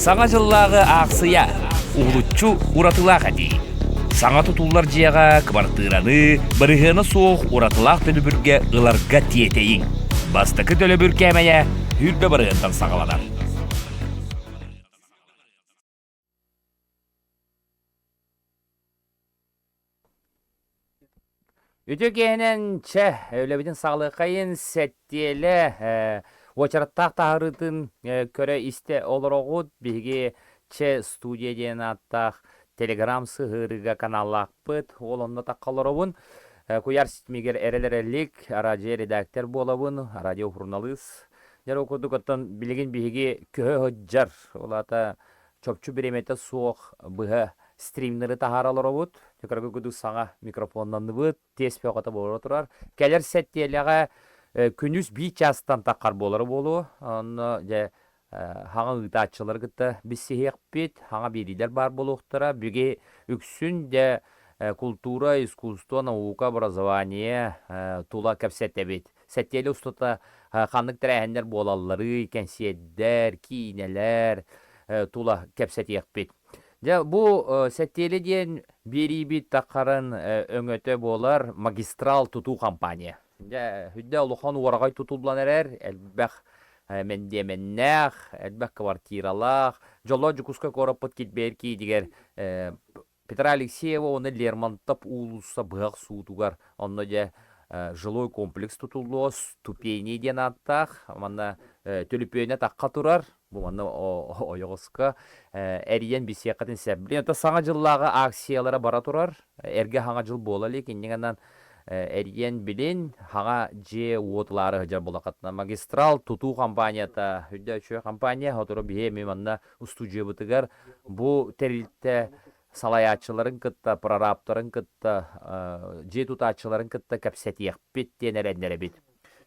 Саҥа дьыллааҕы аахсыйа уһулуччу уратылаах этии. Саҥа тутуллар дьиэҕэ кыбартыыраны бырыһыана суох уратылаах төлөбүргэ ыларга тиэтэйиҥ. Бастакы төлөбүр кээмэйэ 20 бырыһыантан саҕаланар. Үтүө киэһэнэн чэ, үлэбитин саҕалыаххайын сэттиэлэ уочараттаах таһаарыытын көрө-истэ олороҕут. Биһиги Че студия диэн ааттаах телеграм сыһыарыыга каналлаахпыт. Ол онно тахха олоробун. Куйаар ситимигэр эрэл эрэлик, араадьыйа редактор буолабын, радио-журналист. Дьэ, ол курдук оттон билигин биһиги көһө сылдьар, ол аата чопчу бириэмэтэ суох быһа стримнэри таһаара олоробут. Кыргы кудук саҥа микрофоннанныбыт, тиэс бөҕөтө буола турар. Кэлэр сэттиэлэҕэ күнүс биир чаастан таххар буолара буолуо. Онно дьэ хаҥа ыытааччылары кытта билсиһиэхпит, хаҥа биэриилэр баар буолуохтара. Биги үксүн дьэ култуура, искусство, наука, образование тула кэпсэтэбит. Сэттиэлэ устата ханнык тэрээһиннэр буолалларый, кэнсиэрдэр, киинэлэр тула кэпсэтиэхпит. Дьэ, бу сэттиэлэ диэн биэриибит таххарын өҥөтө буолар магистрал тутуу компания. Дьэ, үрдэ улахан уораҕай тутуллан эрэр, элбэх мэндиэмэннээх, элбэх квартиралаах, дьоллоох Дьокуускай куораппыт килбэйэр киинигэр Петра Алексеева уонна Лермонтов уулусса быһах суутугар онно дьэ жилой комплекс тутуллуо ступени диэн ааттаах манна төлөпүөнэ тахха турар бу манна ойоҕоско эрийэн билсиэххитин сөп билигин это саҥа дьыллааҕы акциялара бара турар эргэ саҥа дьыл буола илик инньэ гынан эрийэн билин хаҥа дьиэ уот ылаары сылдьар буолаххытына магистрал тутуу компанията үрдэ үчүгэй компания сотору биһи эмиэ манна устуудьуйабытыгар бу тэрилтэ салайааччыларын кытта, прорабтарын кытта, дьиэ тутааччыларын кытта кэпсэтиэхпит диэн эрэннэрэбит.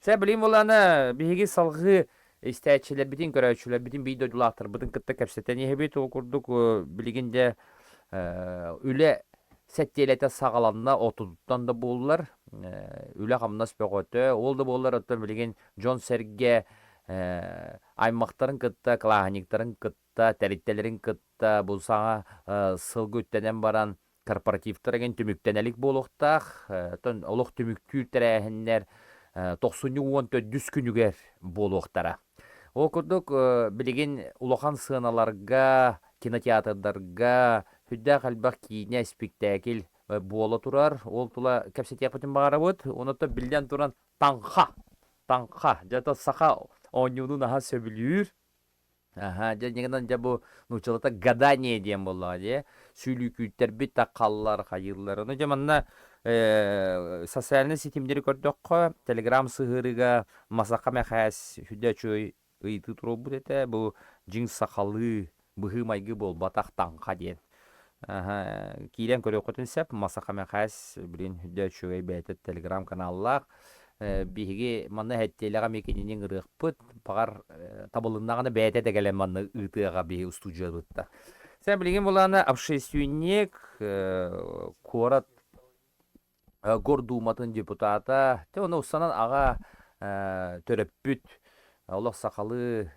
Сэ билим буланы биһиги салгыы истээччилэрбитин, көрөөччүлэрбитин, биир дойдулаахтарбытын кытта кэпсэтэн иһэбит. Ол курдук билигин дьэ үлэ сэттиэлэтэ саҕаланна, отутуттан да буоллар, үлэ-хамнас бөҕөтө. Ол да буоллар, оттон билигин дьон-сэргэ аймахтарын кытта, кылааһынньыктарын кытта, тэрилтэлэрин кытта бу саҥа сылга үктэнэн баран корпоративтар эҥин түмүктэнэ илик буолуохтаах. Оттон олох түмүктүүр тэрээһиннэр тохсунньу 14 күнүгэр буолуохтара. Ол курдук билигин улахан сыаналарга, кинотеатрдарга сүрдээх элбэх киинэ, испиктээкил буола турар. Ол тула кэпсэтиэхпитин баҕарабыт. Онон биллэн туран Таҥха. Таҥха. Дьэ, это саха оонньууну наһаа сөбүлүүр. Аха, дьэ, инньэ дьэ бу нууччалата гадание диэн буоллаҕа дии. Сүлүүкүүттэрбит таххаллар, хайыыллар. Ону дьэ манна социальнай ситимнэри көрдөххө, Телеграм сыһыарыыга Масаха Мэхээс сүдэ үчүгэй ыйытыы туруорбут этэ. Бу дьиҥ сахалыы быһыы-майгы буолбатах таҥха диэн. Киирэн көрүөххүтүн сөп. Масаха Мэхээс билин үрдэ үчүгэй бэйэтэ телеграм-каналлаах. Биһиги манна эһэттиэлэҕэ эмиэ кинини ыҥырыахпыт. Баҕар табылыннаҕына бэйэтэ да кэлэн манна ыытыаҕа биһи устуудьуйабыттан. Сэ билигин булаана общественник, куорат Гордууматын депутата, те ону устанан аҕа төрөппүт, олох сахалыы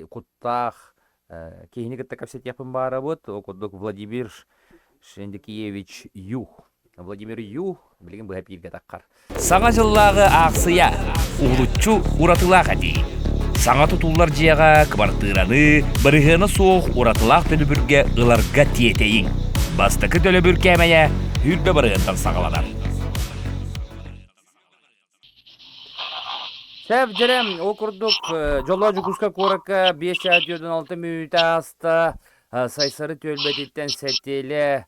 куттаах киһини кытта кэпсэтиэхпин баарабыт. Ол курдук Владимир Шендикиевич Ю. Владимир Ю билигин быһа эпииргэ таххар. Саҥа дьыллааҕы аахсыйа уһулуччу уратылаах этии. Саҥа тутуллар дьиэҕэ кыбартыыраны бырыһыана суох уратылаах төлөбүргэ ыларга тиэтэйиҥ. Бастакы төлөбүр кээмэйэ 20 бырыһыантан саҕаланар. Сөп, дьэрэ, ол курдук Дьоллоох Дьокуускай куоракка 546 мүнүүтэ ааста. Сайсары түөлбэтиттэн сэттиэлэ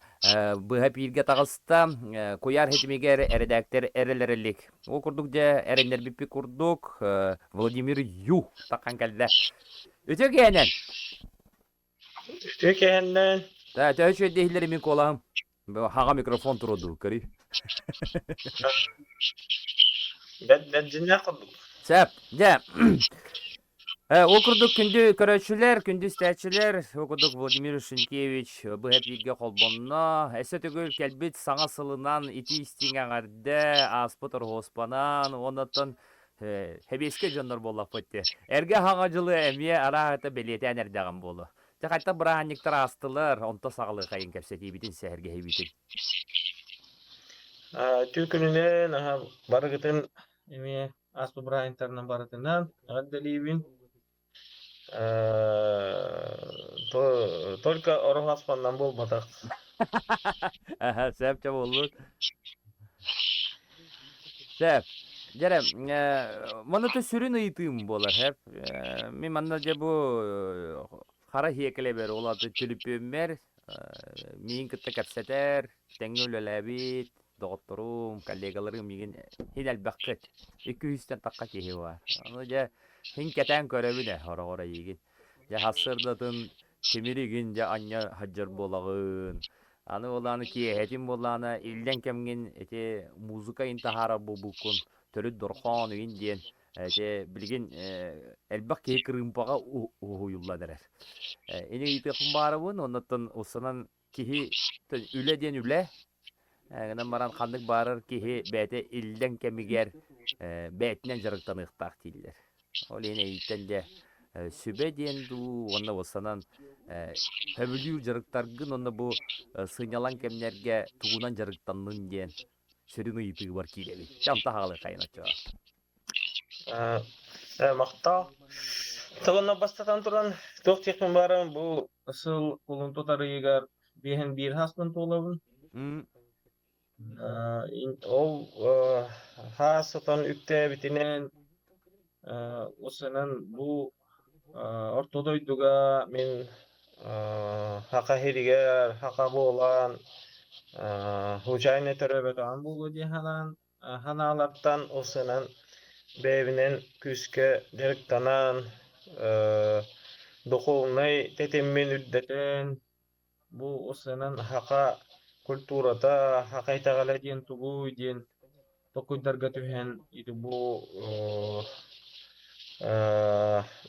быһа эпииргэ таҕыста. Куйаар ситимигэр эрэдээктэр эрэлэр илик. Ол курдук дьэ эрэннэрбиппит курдук Владимир Ю таххан кэллэ. Үтүө киэһэнэн! Үтүө киэһэнэн! Да, төһө үчүгэйдик иһиллэр мин куолаһым. Хаҕа микрофон туруордуу, көрүй. Бэрдиннээх курдук. Сөп, дьэ. Ол курдук күндү көрөөччүлэр, күндү истээччилэр, ол курдук Владимир Шинкевич быһа эпииргэ холбонно. Өссө төгүл кэлбит саҥа сылынан итии-истиҥ эҕэрдэ, ааспыт Ороһуоспанан уонна оттон сэбиэскэй дьоннор буоллахпыт дии. Эргэ саҥа дьылы эмиэ арааһата бэлиэтээн эрдэҕим буолуо. Дьэ хайтах бырааһынньыктар аастылар, онто саҕалыахайын кэпсэтиибитин, сэһэргэһиибитин. Үтүө күнүнэн, аһа барыгытын эмиэ ааспыт бырааһынньыктарынан барытынан эҕэрдэлиибин. Только ороһу аспаннан буолбатах. Сөп чэ буоллун. Сөп. Дьэрэ, манна то сүрүн ыйытыым буолар, хэп. Мин манна дьэ бу хара хиэкэлэбэр, ол аты түлүпүөммэр миин кытта кэпсэтэр, тэҥҥэ үлэлээбит доҕотторум, коллегаларым миигин хин элбэххит. Икки үстэн тахха киһи баар. Ону дьэ хин кэтээн көрөбүн ээ, хороҕор эйигин. Дьэ сарсыардатын тимир игин дьэ анньа сылдьар буолаҕын. Аны буоллаҕына киэһэтин буоллаҕына иллэҥ кэмҥин ити музыка иһин таһаарар буолбуккун төрүт дорхоон игин диэн ити билигин элбэх киһи кырыымпаҕа уһуйуллан эрэр. Ини ыйытыахпын баарабын, оннуттан устанан киһи үлэ диэн үлэ, гынан баран ханнык баарар киһи бэйэтэ иллэҥ кэмигэр бэйэтинэн дьарыктаныахтаах дииллэр. Ол иһин эйииттэн дьэ сүбэ диэн дуу уонна уоссанан сөбүлүүр дьарыктаргын уонна бу сынньалаҥ кэмнэргэ тугунан дьарыктаннын диэн сүрүн ыйытыыбар киирэбин. Чэ, онто хаалыаххайын оччоҕо. Махтал. Тылына бастатан туран, туох диэхпин баарым, бу сыл кулун тутар ыйыгар биэһин биир хаспын туолабын. Ол хаас сытан үктээбитинэн, усанан бу орто дойдуга мин Саха сиригэр саха буолан, случайно төрөөбөтөҕүм буолуо дии санаан Ханаалартан ылсынан бэйэбинэн күүскэ дьарыктанан, духовнай тэтиммин үрдэтэн, бу ылсынан саха культурата, саха итэҕэлэ диэн тугуй диэн толкуйдарга түһэн ити бу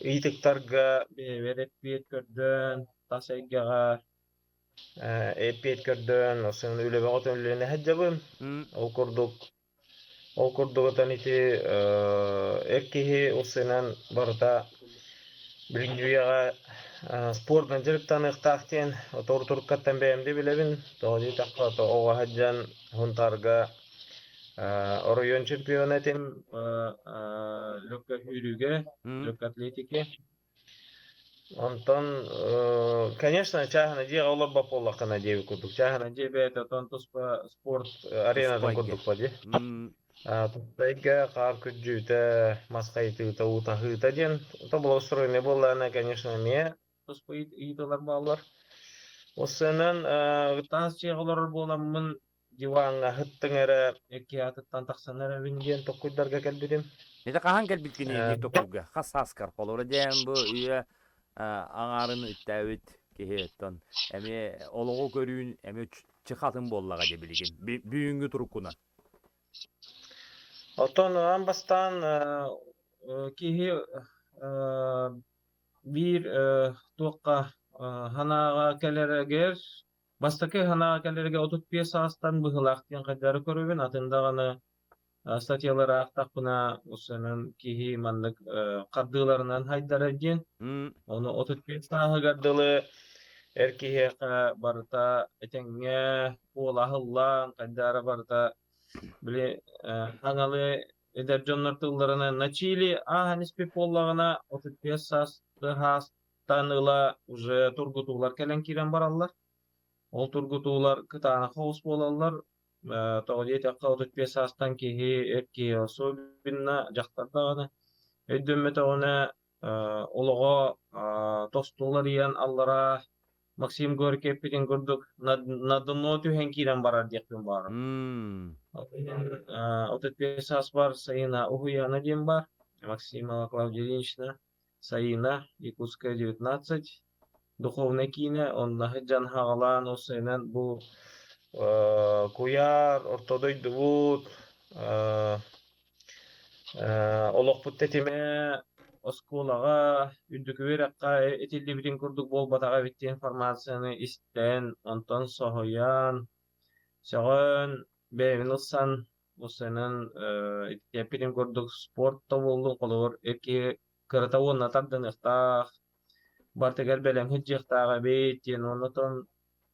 ыйытыктарга бэйэбэр эппиэт көрдөөн, тас эйгэҕэ Эппиэт көрдөөн, сын үлэ бөҕөтүн үлэлэнэ сылдьабын. Ол курдук, ол курдук отон ити эр киһи ылсыынан барыта билиҥҥи үйэҕэ спордунан дьарыктаныахтаах диэн отор туруккаттан бэйэм да билэбин. Тоҕо диэтэххэ, ото оҕо сылдьан Сунтаарга оройуон чемпиона этим легкой сүүрүүгэ, легкой атлетике. Онтон, конечно, чааһына дьиэҕэ олорбот буоллаххына диэбит курдук. Чааһына дьиэ бэйэтэ оттон туспа спорт аренатын Туспа курдук ба дии. Туспа эйгэ, хаар күрдьүүтэ, мас хайытыыта, уу таһыыта диэн тобулустроенный буоллаҕына, конечно, эмиэ туспа ыйытыылар бааллар. Ол сыанан таас дьиэҕэ олорор буоламмын диваҥҥа сыттыҥ эрэ икки аатыттан тахсан эрэбин диэн толкуйдарга кэлбитим. Ити хаһан кэлбиккиний ити токурга? Хас сааскар? Холобура диэн бу үйэ аҥаарын үттээбит киһи оттон эмиэ олоҕу көрүүн эмиэ чыхатын буоллаҕа дии билигин бүгүҥҥү туруккунан. Оттон аан бастаан киһи биир туохха санааҕа кэлэригэр Бастакы санааҕа кэлэргэ 35 саастан быһыылаах диэн хайдары көрөбүн, атын даҕаны статьялары аахтахпына, усанан киһи маннык хардыыларынан хайдара диэн. Ону 35 сааһыгар дылы эр киһиэхэ барыта этэҥҥэ уола аһыллан, хайдара барыта били хаҥалы эдэр дьоннор тылларынан на чили ааһан испит буоллаҕына 35 саас тан ыла уже тургутуулар кэлэн киирэн бараллар. Ол тургутуулар кытаанах соҕус буолаллар. Тоҕо диэтэххэ, 35 саастан киһи эр киһи особенно дьахтар даҕаны өйдөммөтөҕүнэ олоҕо тосту уларыйан аллараа Максим Горький эппитин курдук на дно түһэн киирэн барар диэхпин баҕарабын. 35 сааспар Саина Уһуйаана диэн баар, Максимова Клавдия Ильинична. Саина, Якутская 19, духовнай киинэ, онно сылдьан хаҕалаан ол сайынан бу куйаар, орто дойдубут, олохпут тэтимэ оскуолаҕа, үрдүкү үөрэххэ этиллибитин курдук буолбатаҕа эбит диэн информацияны истэн, онтон соһуйан, сөҕөн, бэйэбин ылсан Уопсайынан, ити эппитим курдук спорт да буоллун, холобур, эр киһи кырата уонна тардыныахтаах. Барытыгар бэлэм сылдьыахтаах эбит диэн уонна оттон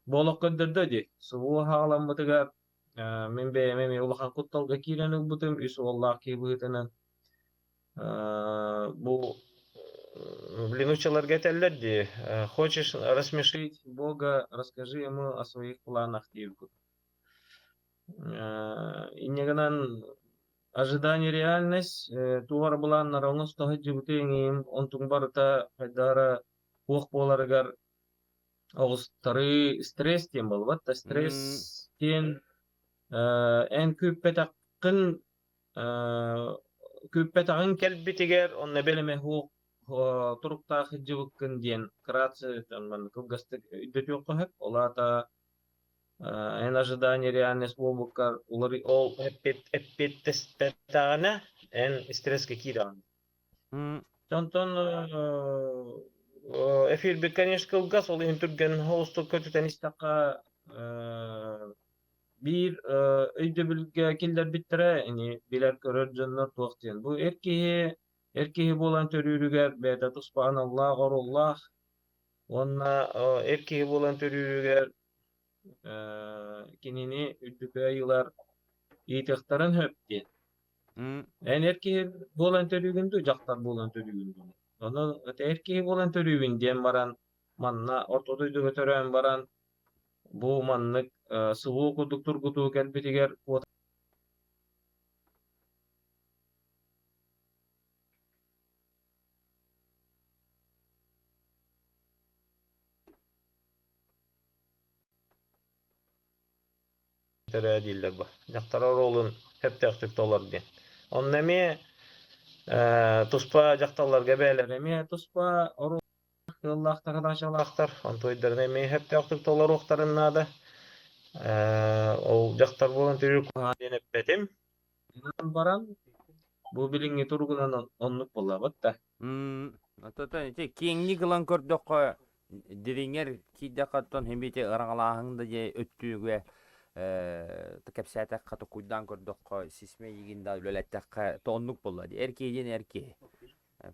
бу олох көрдөрдө дии. Субу хаҕаламмытыгар мин бэйэм эмиэ улахан кутталга киирэн ылбытым үс уоллаах киһи быһыытынан бу блин учаларга этэллэр дии хочешь рассмешить Бога расскажи ему о своих планах диэбит Инньэ гынан ожидание реальность туох эрэ былааннара оҥосто сылдьыбыты иҥиим онтуҥ барыта хайдах эрэ туох буоларыгар оҕустарыы стресс диэн буолбат да стресс диэн эн күүппэтэххин күүппэтэҕиҥ кэлбитигэр онно бэлэмэ суох туруктаах сылдьыбыккын диэн кратце кылгастык өйдөтүөххэ сөп. Ол аата эн ожидание реальность буолбуккар уларый ол эппиэттэспэтэҕинэ эн стресскэ киирэҕин. Онтон эфирбит конечно кылгас ол иһин түргэн соҕустук көтүтэн истэххэ биир өйдөбүлгэ киллэрбиттэрэ ини билэр-көрөр дьоннор туох диэн бу эр киһи эр киһи буолан төрүүрүгэр бэйэтэ туспа аналлаах оруоллаах уонна эр киһи буолан төрүүрүгэр кинини үрдүкү айыылар ыйытыахтарын сөп диэн. Эн эр киһи буолан төрүүгүн дуу, дьахтар буолан төрүүгүн дуу? Онон эр киһи буолан төрүүбүн диэн баран манна орто дойдуга төрөөн баран бу маннык субуу курдук тургутуу кэлбитигэр Төрөө дииллэр бу. Дьахтар оруолун сөптөөхтүк толор диэн. Онно эмиэ туспа дьахталларга бэйэлэрэ эмиэ туспа оруол кыаллаахтар, хадаачалаахтар. Онтуойдарын эмиэ сөптөөхтүк толоруохтарын наада. Ол дьахтар буолан төрүүр куһаҕан диэн эппэтим. Баран бу билиҥҥи туругунан оннук буоллабыт да. Оттон ити киэҥник ылан көрдөххө, дириҥэр киирдэххэ оттон син ити ыраҥалааһын да дьэ өттүгэ кэпсээтэххэ, токуйдаан көрдөххө, сисмэ игин да үлэлэттэххэ то оннук буолла дии. Эр киһи диэн эр киһи.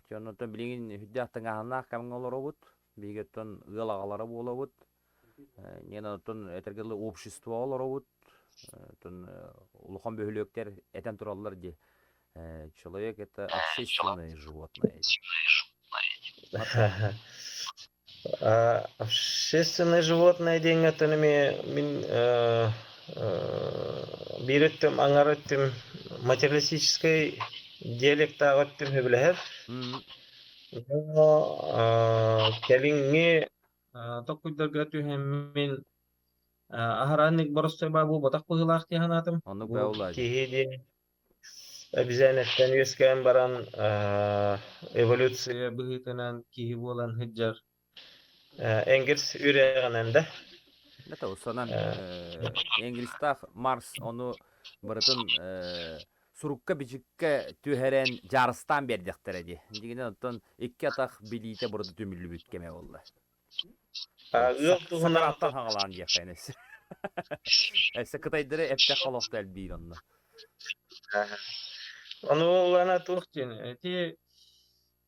Оттон билигин сүрдээх тыҥааһыннаах кэмҥэ олоробут. Биһиги оттон ыал аҕалара буолабыт. Ньиэн оттон этэргэ дылы общество олоробут. Оттон улахан бөһүлүөктэр этэн тураллар дии. Человек это общественное животное. Общественное животное диэҥҥэ оттон эмиэ мин биир өттүм аҥар өттүм материалистическай диалектаах өттүм сөбүлэһэр. Но кэлиҥҥи Толкуйдарга түһэммин аһарааннык боростуой баа буолбатах быһыылаах дии санаатым. Оннук Бу бэйэ киһи диэн обезьянаттан үөскээн баран эволюция быһыытынан киһи буолан сылдьар Энгельс үөрэҕинэн да Это усанан Энгельстаах Марс ону барытын сурукка-бичиккэ түһэрэн дьаарыстаан биэрдэхтэрэ дии. Дьиҥинэн оттон икки атах билиитэ бурда түмүллүбүт кэмэ буолла. Ыал туһунан Сакарааттан хаҥалаан диэххэ өссө. Өссө кытайдары эптэх холохто элбиир онно. Ону буоллаҕына туох диэн ити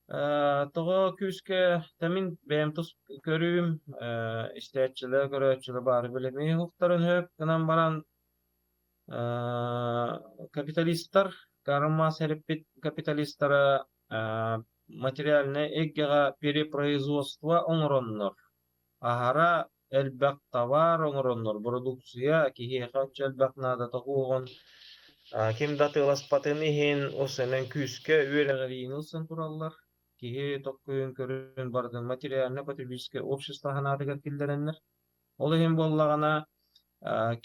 тоҕо күүскэ мин бэйэм тус көрүүм истээччилэр көрөөччүлэр баары билэмий уһуктарын сөп гынан баран Капиталистар, Карл эрэппит капиталистара материальнай эйгэҕэ перепроизводство оҥороннор, аһара элбэх табаар оҥороннор, бородууксуйа киһиэхэ оччо элбэх наадата суоҕун ким да атыыласпатын иһин осенен күүскэ үөрэҕириини ылсан тураллар. Киһи токкуйун көрүн барытын материально-потребительское общество санаатыгар киллэрэннэр. Ол иһин буоллаҕына,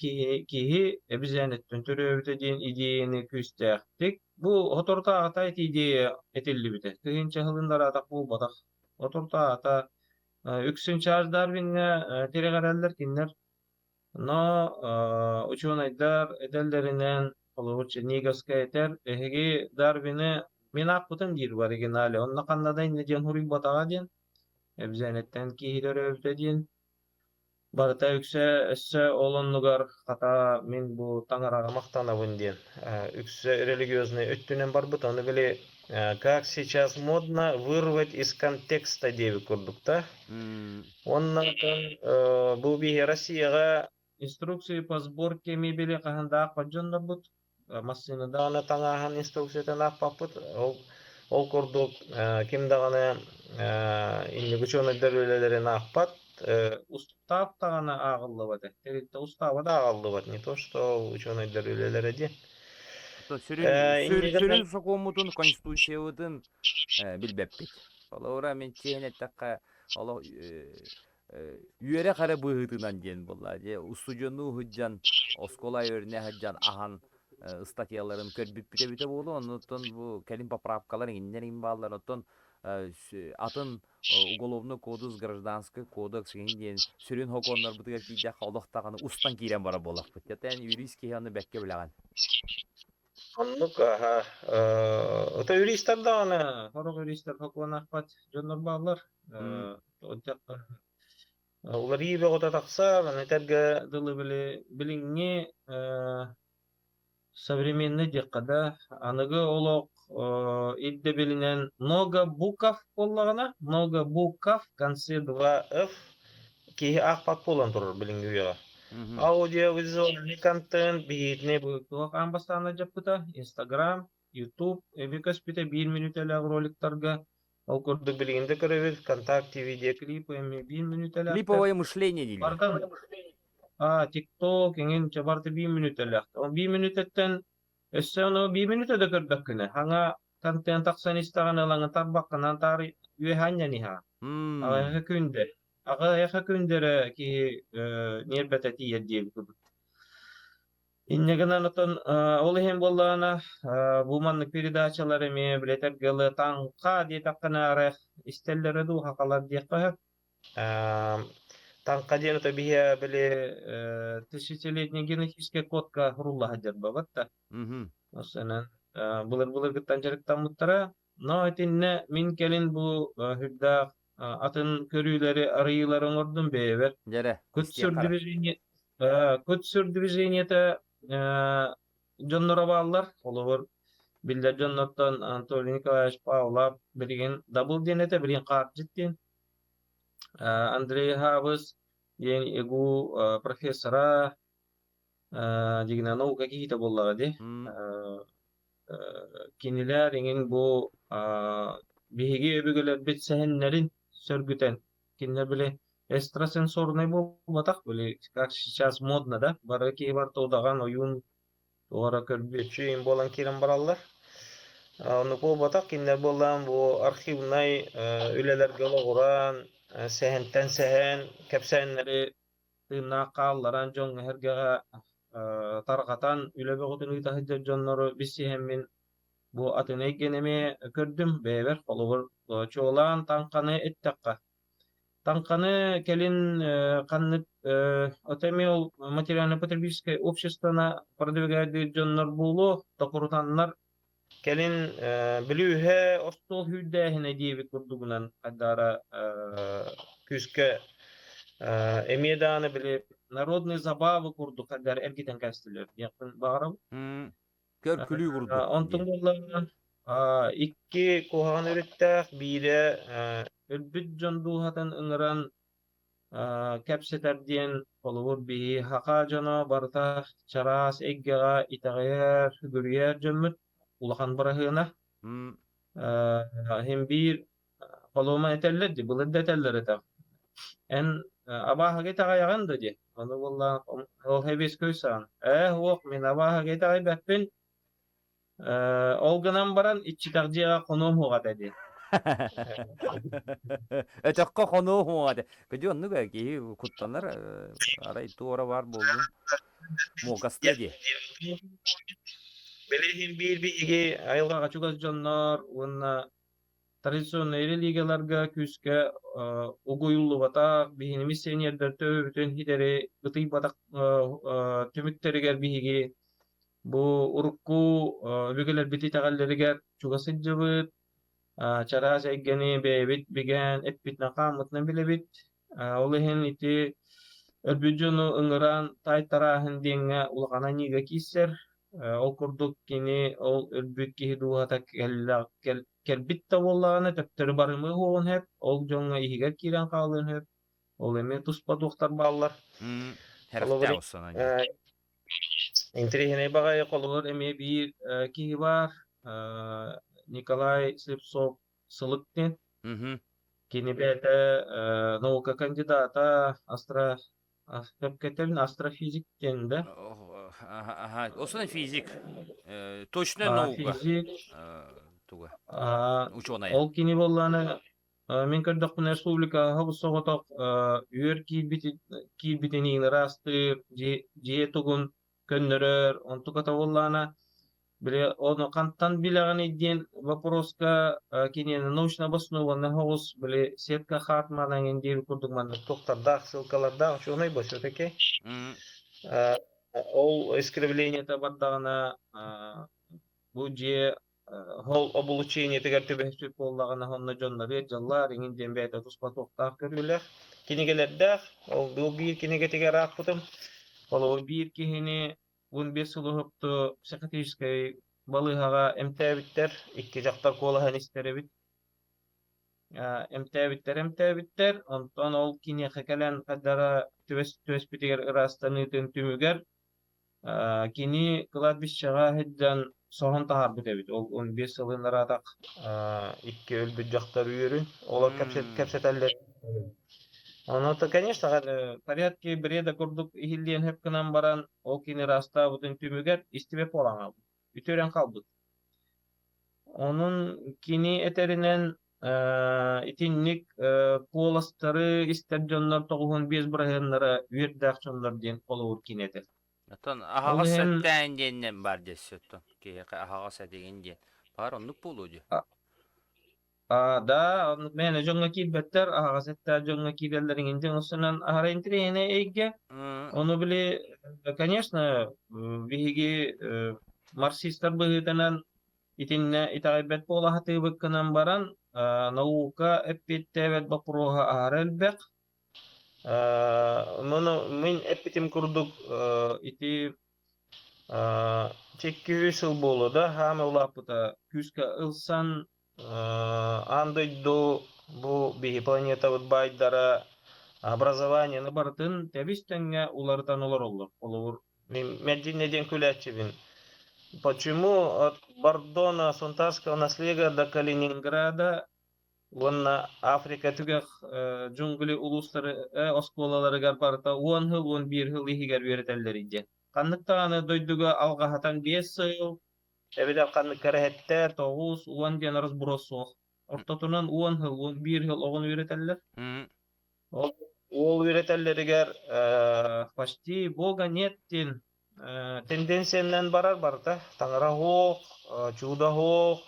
киһи, киһи эбизээнэттэн төрөөбүтэ диэн идиэйэни күүстээхтик бу соторутааҕыта ити идиэйэ этиллибитэ. Тыһыынча сылын буолбатах. Соторутааҕыта үксүн Чарльз Дарвиҥҥа тирэҕирэллэр кинилэр. Но учуонайдар этэллэринэн, холобур, Черниговскай этэр, эһиги Дарвины мин аахпытым диир в оригинале, онно ханна да иннэ диэн суруйбатаҕа диэн, эбизээнэттэн киһи төрөөбүтэ диэн. Барыта үксэ өссө ол оннугар хата мин бу таҥараҕа махтанабын диэн үксэ религиознай өттүнэн барбыт. Ону били как сейчас модно вырвать из контекста диэбит курдук да. Уонна бу биһи Россияҕа инструкции по сборке мебели хаһан да аахпат дьоннорбут. Массыына даҕаны таҥааһын инструкциятын аахпаппыт. Ол ол курдук ким даҕаны инники учуонайдар үлэлэрин аахпат. Устаап даҕаны ааҕыллыбат. Тэрилтэ устааба да ааҕыллыбат. Не то что учуонайдар үлэлэрэ диэн. Сүрүн, сүрүн сокуоммутун, конституциябытын билбэппит. Холобура, мин чиэһин эттэххэ, олох үөрэх эрэ быһыытынан диэн буолла. Дьэ, устудьуоннуу сылдьан, оскуола үөрэнэ сылдьан аһан ыстатыйаларын көрбүппүт эбитэ буолуо. Оннуттан бу кэлин поправкалар иҥиннэр иҥин бааллар. Оттон атын уголовный кодекс, гражданский кодекс иҥин диэн сүрүн сокуоннарбытыгар киирдэххэ олох даҕаны устан киирэн барар буоллахпыт. Дьэ, юрист киһи ону бэккэ билэҕин. Оннук аһа ото юристар даҕаны сорох юристар сокуон аахпат дьоннор бааллар. Уларыйыы бөҕөтө тахсар, аны этэргэ дылы били билиҥҥи современный диэххэ да, аныгы олох ирдэбилинэн много букв буоллаҕына, много букв в конце два ф киһи аахпат буолан турар билиҥҥи үйэҕэ. Аудиовизуальный контент биһиитини туох аан бастаан дьаппыта Инстаграм, Ютуб эби көспүтэ биир мүнүүтэлээх роликтарга. Ол курдук билигин да көрөбүт ВКонтакте видеоклипы эмиэ биир мүнүүтэлээхтэр. Клиповое мышление дииллэр. Барытын ТикТок эҥин чэ барыта биир мүнүүтэлээх. Ол биир мүнүүтэттэн өссө ону биир мүнүүтэ да көрбөккүнэ хаҥа контент тахсан истэҕинэ ылаҥын тарбаххынан таары үөһэ анньан иһэҕин. Аҕыйах күндэ Аҕыйах күндэрэ киһи ньиэрбэтэ тиийэр диэбит курдук. Инньэ гынан оттон ол иһин буоллаҕына бу маннык передачалар эмиэ билэтэргэ дылы таҥха диэтэххинэ арай истэллэрэ дуу хахалар диэххэ сөп. Таҥха диэн ото биһиэ били тысячелетний генетическэй кодка сурулла сылдьар бабат да. Осенен былыр-былыргыттан дьарыктаммыттара. Но итиннэ мин кэлин бу сүрдээх атын көрүүлэри, арыйыылары оҥордум бэйэбэр. Дьэрэ, Кут-сүр истиэххэ эрэ. движение кут-сүр движениета дьонноро бааллар. Холобур, биллэр дьоннортон Анатолий Николаевич Павлов билигин Дабыл диэн этэ, билигин Хаардьыт диэн. Андрей Хабыс диэн ИГУ профессора, дьиҥинэн наука киһитэ буоллаҕа дии. Кинилэр иҥин бу биһиги өбүгэлэрбит сэһэннэрин сөргүтэн, кинилэр били экстрасенсорнай буолбатах, били как сейчас модно да, бары киһи барыта удаҕан, ойуун туора көрбүөччү им буолан киирэн бараллар. Оннук буолбатах, кинилэр буоллаан бу архивнай үлэлэргэ олоҕуран, сэһэнтэн сэһэн, кэпсээннэри тыыннаах хаалларан дьоҥҥо-сэргэҕэ тарҕатан үлэ бөҕөтүн ыыта сылдьар дьоннору билсиһэммин бу атын эйгэни эмиэ көрдүм бэйэбэр холобур чуолаан таҥханы эттэххэ таҥханы кэлин ханнык ото эмиэ ол материально-потребительское обществоны продвигайдыыр дьоннор буолуо токурутаннар Кэлин бүлүүһэ остуол сүүрдээһинэ диэбит курдугунан хайдаара күүскэ эмиэ даҕаны били народные забавы курдук хайдары эргитэн кэстилэр диэхпин баҕарабын. Көр-күлүү курдук Онтон диэн. буоллаҕына икки куһаҕан өрүттээх биирэ өлбүт дьон дууһатын ыҥыран кэпсэтэр диэн холобур биһи саха дьоно барыта чараас эйгэҕэ итэҕэйэр, сүгүрүйэр дьоммут улахан быраһыана. Иһин биир холуома этэллэр дии, былыр да этэллэр этэ. Эн абааһыга итэҕэйэҕин да дии. Ону буоллаах ол хэбиэскэй саҕан. Ээ уох мин абааһыга итэҕэйбэппин. Ол гынан баран иччитэх дьиэҕэ хонуом суоҕа этэ дии. Өтөххө хонуо суоҕа этэ. Кыдьы оннук ээ киһи куттанар арай туора баар буоллун муокастыа дии. Билигин биир биһиги айылҕаҕа чугас дьоннор уонна традиционнай религияларга күүскэ угуйуллубатах биһини миссионердар төбөбүтүн ситэри ытыйбатах түмүктэригэр биһиги Бу урукку өбүгэлэрбит итэҕэллэригэр чугас сылдьыбыт, чараас эйгэни бэйэбит бигээн эппитинэн-хааммытынан билэбит. Ол иһин ити Өлбүт дьону ыҥыран таайтарааһын диэҥҥэ улахан аньыыга киирсэр. Ол курдук кини ол өлбүт киһи дууһата кэлбит да буоллаҕына төптөрү барымыы уһуоҕун сөп, ол дьоҥҥо иһигэр киирэн хаалыан сөп. Ол эмиэ туспа туохтар бааллар. Холобур, интэриэһинэй баҕайы холобур эмиэ биир киһи баар Николай Слепцов Сылык диэн. Кини бэйэтэ наука кандидата, астро сөпкө астрофизик диэн да? Основной физик. Точная наука. Физик. Туга. Ученый. Ол кини буоллаҕына мин көрдөхпүнэ республикаҕа соҕотох үөр киирбитин ыраастыыр, дьиэ тугун көннөрөр, онтуката буоллаҕына били ону хантан билэҕиний диэн вопроска киниэхэ научно обоснованный соҕус били сетка хаатман эҥин диир курдук маннык туохтардаах ссылкалардаах учуонай бо все-таки ол искривлениета бардаҕына бу дьиэ ол облучениетыгар түбэһиспит буоллаҕына онно дьоннору дьаллаар иҥин диэн бэйэтэ туспа туохтаах көрүүлээх кинигэлэрдээх ол биир кинигэтигэр аахпытым холобур биир киһини 15 сыл уһукту психиатрическай балыыһаҕа эмтээбиттэр икки дьахтар куолаһын истэр эбит эмтээбиттэр эмтээбиттэр онтон ол киниэхэ кэлэн хайдара түбэспитигэр ыраастаныытын түмүгэр Кини кладбищеҕа сылдьан соһон таһаарбыт эбит. Ол 15 сылын ыраатах икки өлбүт дьахтар үөрүн олор кэпсэтэллэр. Ону то, конечно, порядке бреда курдук иһиллиэн сөп гынан баран, ол кини ыраастаабытын түмүгэр истибэт буолан хаалбыт. Үтүөрэн хаалбыт. Онон кини этэринэн, итинник куоластары истэр дьоннор 95 бырыһыаннара үөрдээх дьоннор диэн холобур кини этэр. Оттон Ол аһаҕас иһин эттээн диэннэн баар диэсси оттон киһиэхэ аһаҕас этигин диэн. Баар оннук буолуо дии. Да, оннук мээнэ дьоҥҥо киирбэттэр, аһаҕас эттээх дьоҥҥо киирэллэр иҥин диэн устунан аһара интэриэһинэй эйгэ. Ону били, конечно, биһиги марксистар быһыытынан итиннэ итэҕэйбэт буола сатыыбыт гынан баран, наука эппиэттээбэт боппуруоһа аһара элбэх. Муну мин эппитим курдук ити Чэккиһүү сыл буолуо да, хаама улааппыта күүскэ ылсан аан дойду бу биһи планетабыт баайдара образованиены барытын тэбис-тэҥҥэ уларытан олороллор. Холобур, мин мэлдьи диэн күлээччибин. Почему от Бордона Сунтарского наслега до Калининграда уонна Африка түгэх джунгли улуустары оскуолаларыгар барыта 10 сыл, 11 сыл иһигэр үөрэтэллэрий диэн. Ханнык даҕаны дойдуга алҕаһатан 5 сыл, эбэтэр ханнык кэрэһэттэ 9, 10 диэн разброс суох. Ортотунан 10 сыл, 11 сыл оҕону үөрэтэллэр. Ол, ол үөрэтэллэригэр почти бога нет диэн тенденциянан барар барыта. Таҥара суох, чудо суох.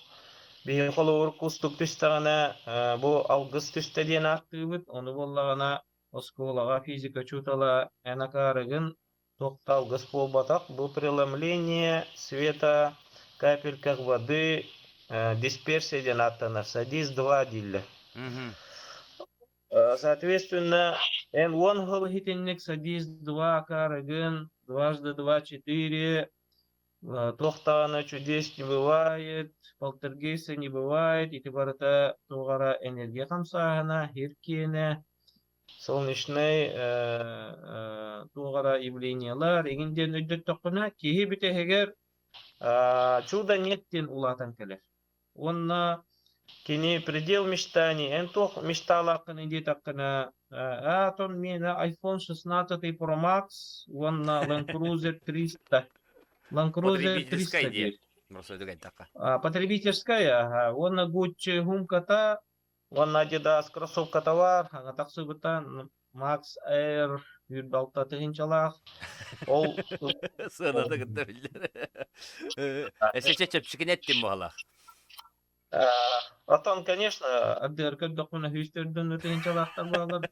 Биһиги холобур кустук түстэҕинэ бу алгыс түстэ диэн ааттыыбыт. Ону буоллаҕына оскуолаҕа физика учуутала эн акаарыгын туох да алгыс буолбатах. Бу преломление света капельках воды дисперсия диэн ааттанар. Садись два дииллэр. Соответственно, эн уон сыл иһитинник садись два акаарыгын, дважды два четыре, туох даҕаны чудес не бывает, полтергейса не бывает, ити барыта туох эрэ энергия хамсааһына, сир киэнэ, солнечнай туох эрэ явлениелар игин диэн өйдөттөххүнэ, киһи бүтэһигэр чудо нет диэн улаатан кэлэр. Уонна кини предел мечтаний, эн туох мечталааххыный диэтэххинэ, аа, тон миэнэ iPhone 16 Pro Max уонна Land Cruiser 300. Land Cruiser Потребительскай 300 диэн. диир. Просто айтахха. Потребительская, аха. Уонна Gucci хумката, уонна Adidas кроссовката баар, хаҥа тахсыбыта Max Air 106 тыһыынчалаах. Ол Сыаната кытта биллэр. Эсэчэ чэпчэкини эттим буолах. Отон, конечно, ардыгар көрдөхпүнэ сүүс төрдүн тыһыынчалаахтар буолаллар.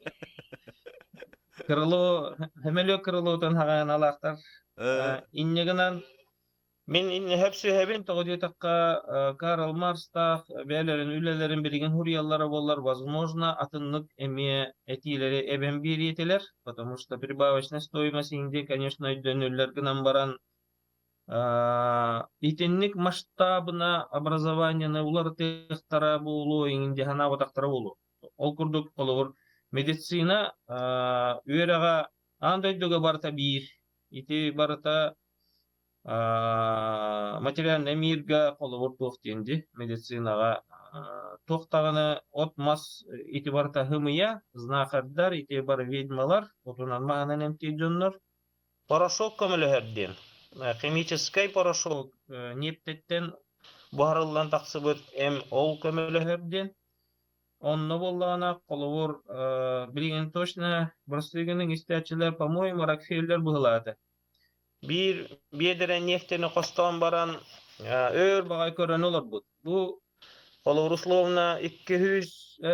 Крыло, сөмөлүөт крылотун хаҕаналаахтар. Инньэ гынан. Мин сөпсөһөбүн, тоҕо диэтэххэ, Карл Марстаах бэйэлэрин үлэлэрин билигин суруйаллара буоллар, возможно, атыннык эмиэ этиилэри эбэн биэриэ этилэр, потому что прибавочная стоимость Индии, конечно, өйдөнүллэр гынан баран, итинник масштабына образованиены уларытыахтара буолуо, иҥин дии санаабатахтара буолуо. Ол курдук, холобур, медицина үөрэҕэ аан дойдуга барыта биир. Ити барыта материальнай мирга холобур туох диэн дии медицинаҕа туох даҕаны от-мас ити барыта һымыйа, знахардар, ити бары ведьмалар, отунан маһынан эмтиир дьоннор. Порошок көмөлөһөр диэн. Химическэй порошок нефтеттэн буһарыллан тахсыбыт эм ол көмөлөһөр диэн. Онно буоллаҕына, холобур, билигин точно бырастыыгының истээччилэр, по-моему, Рокфеллер быһылаата. Биир биэдэрэ нефтени хостоон баран өөр баҕай көрөн олорбут. Бу холобур условно 200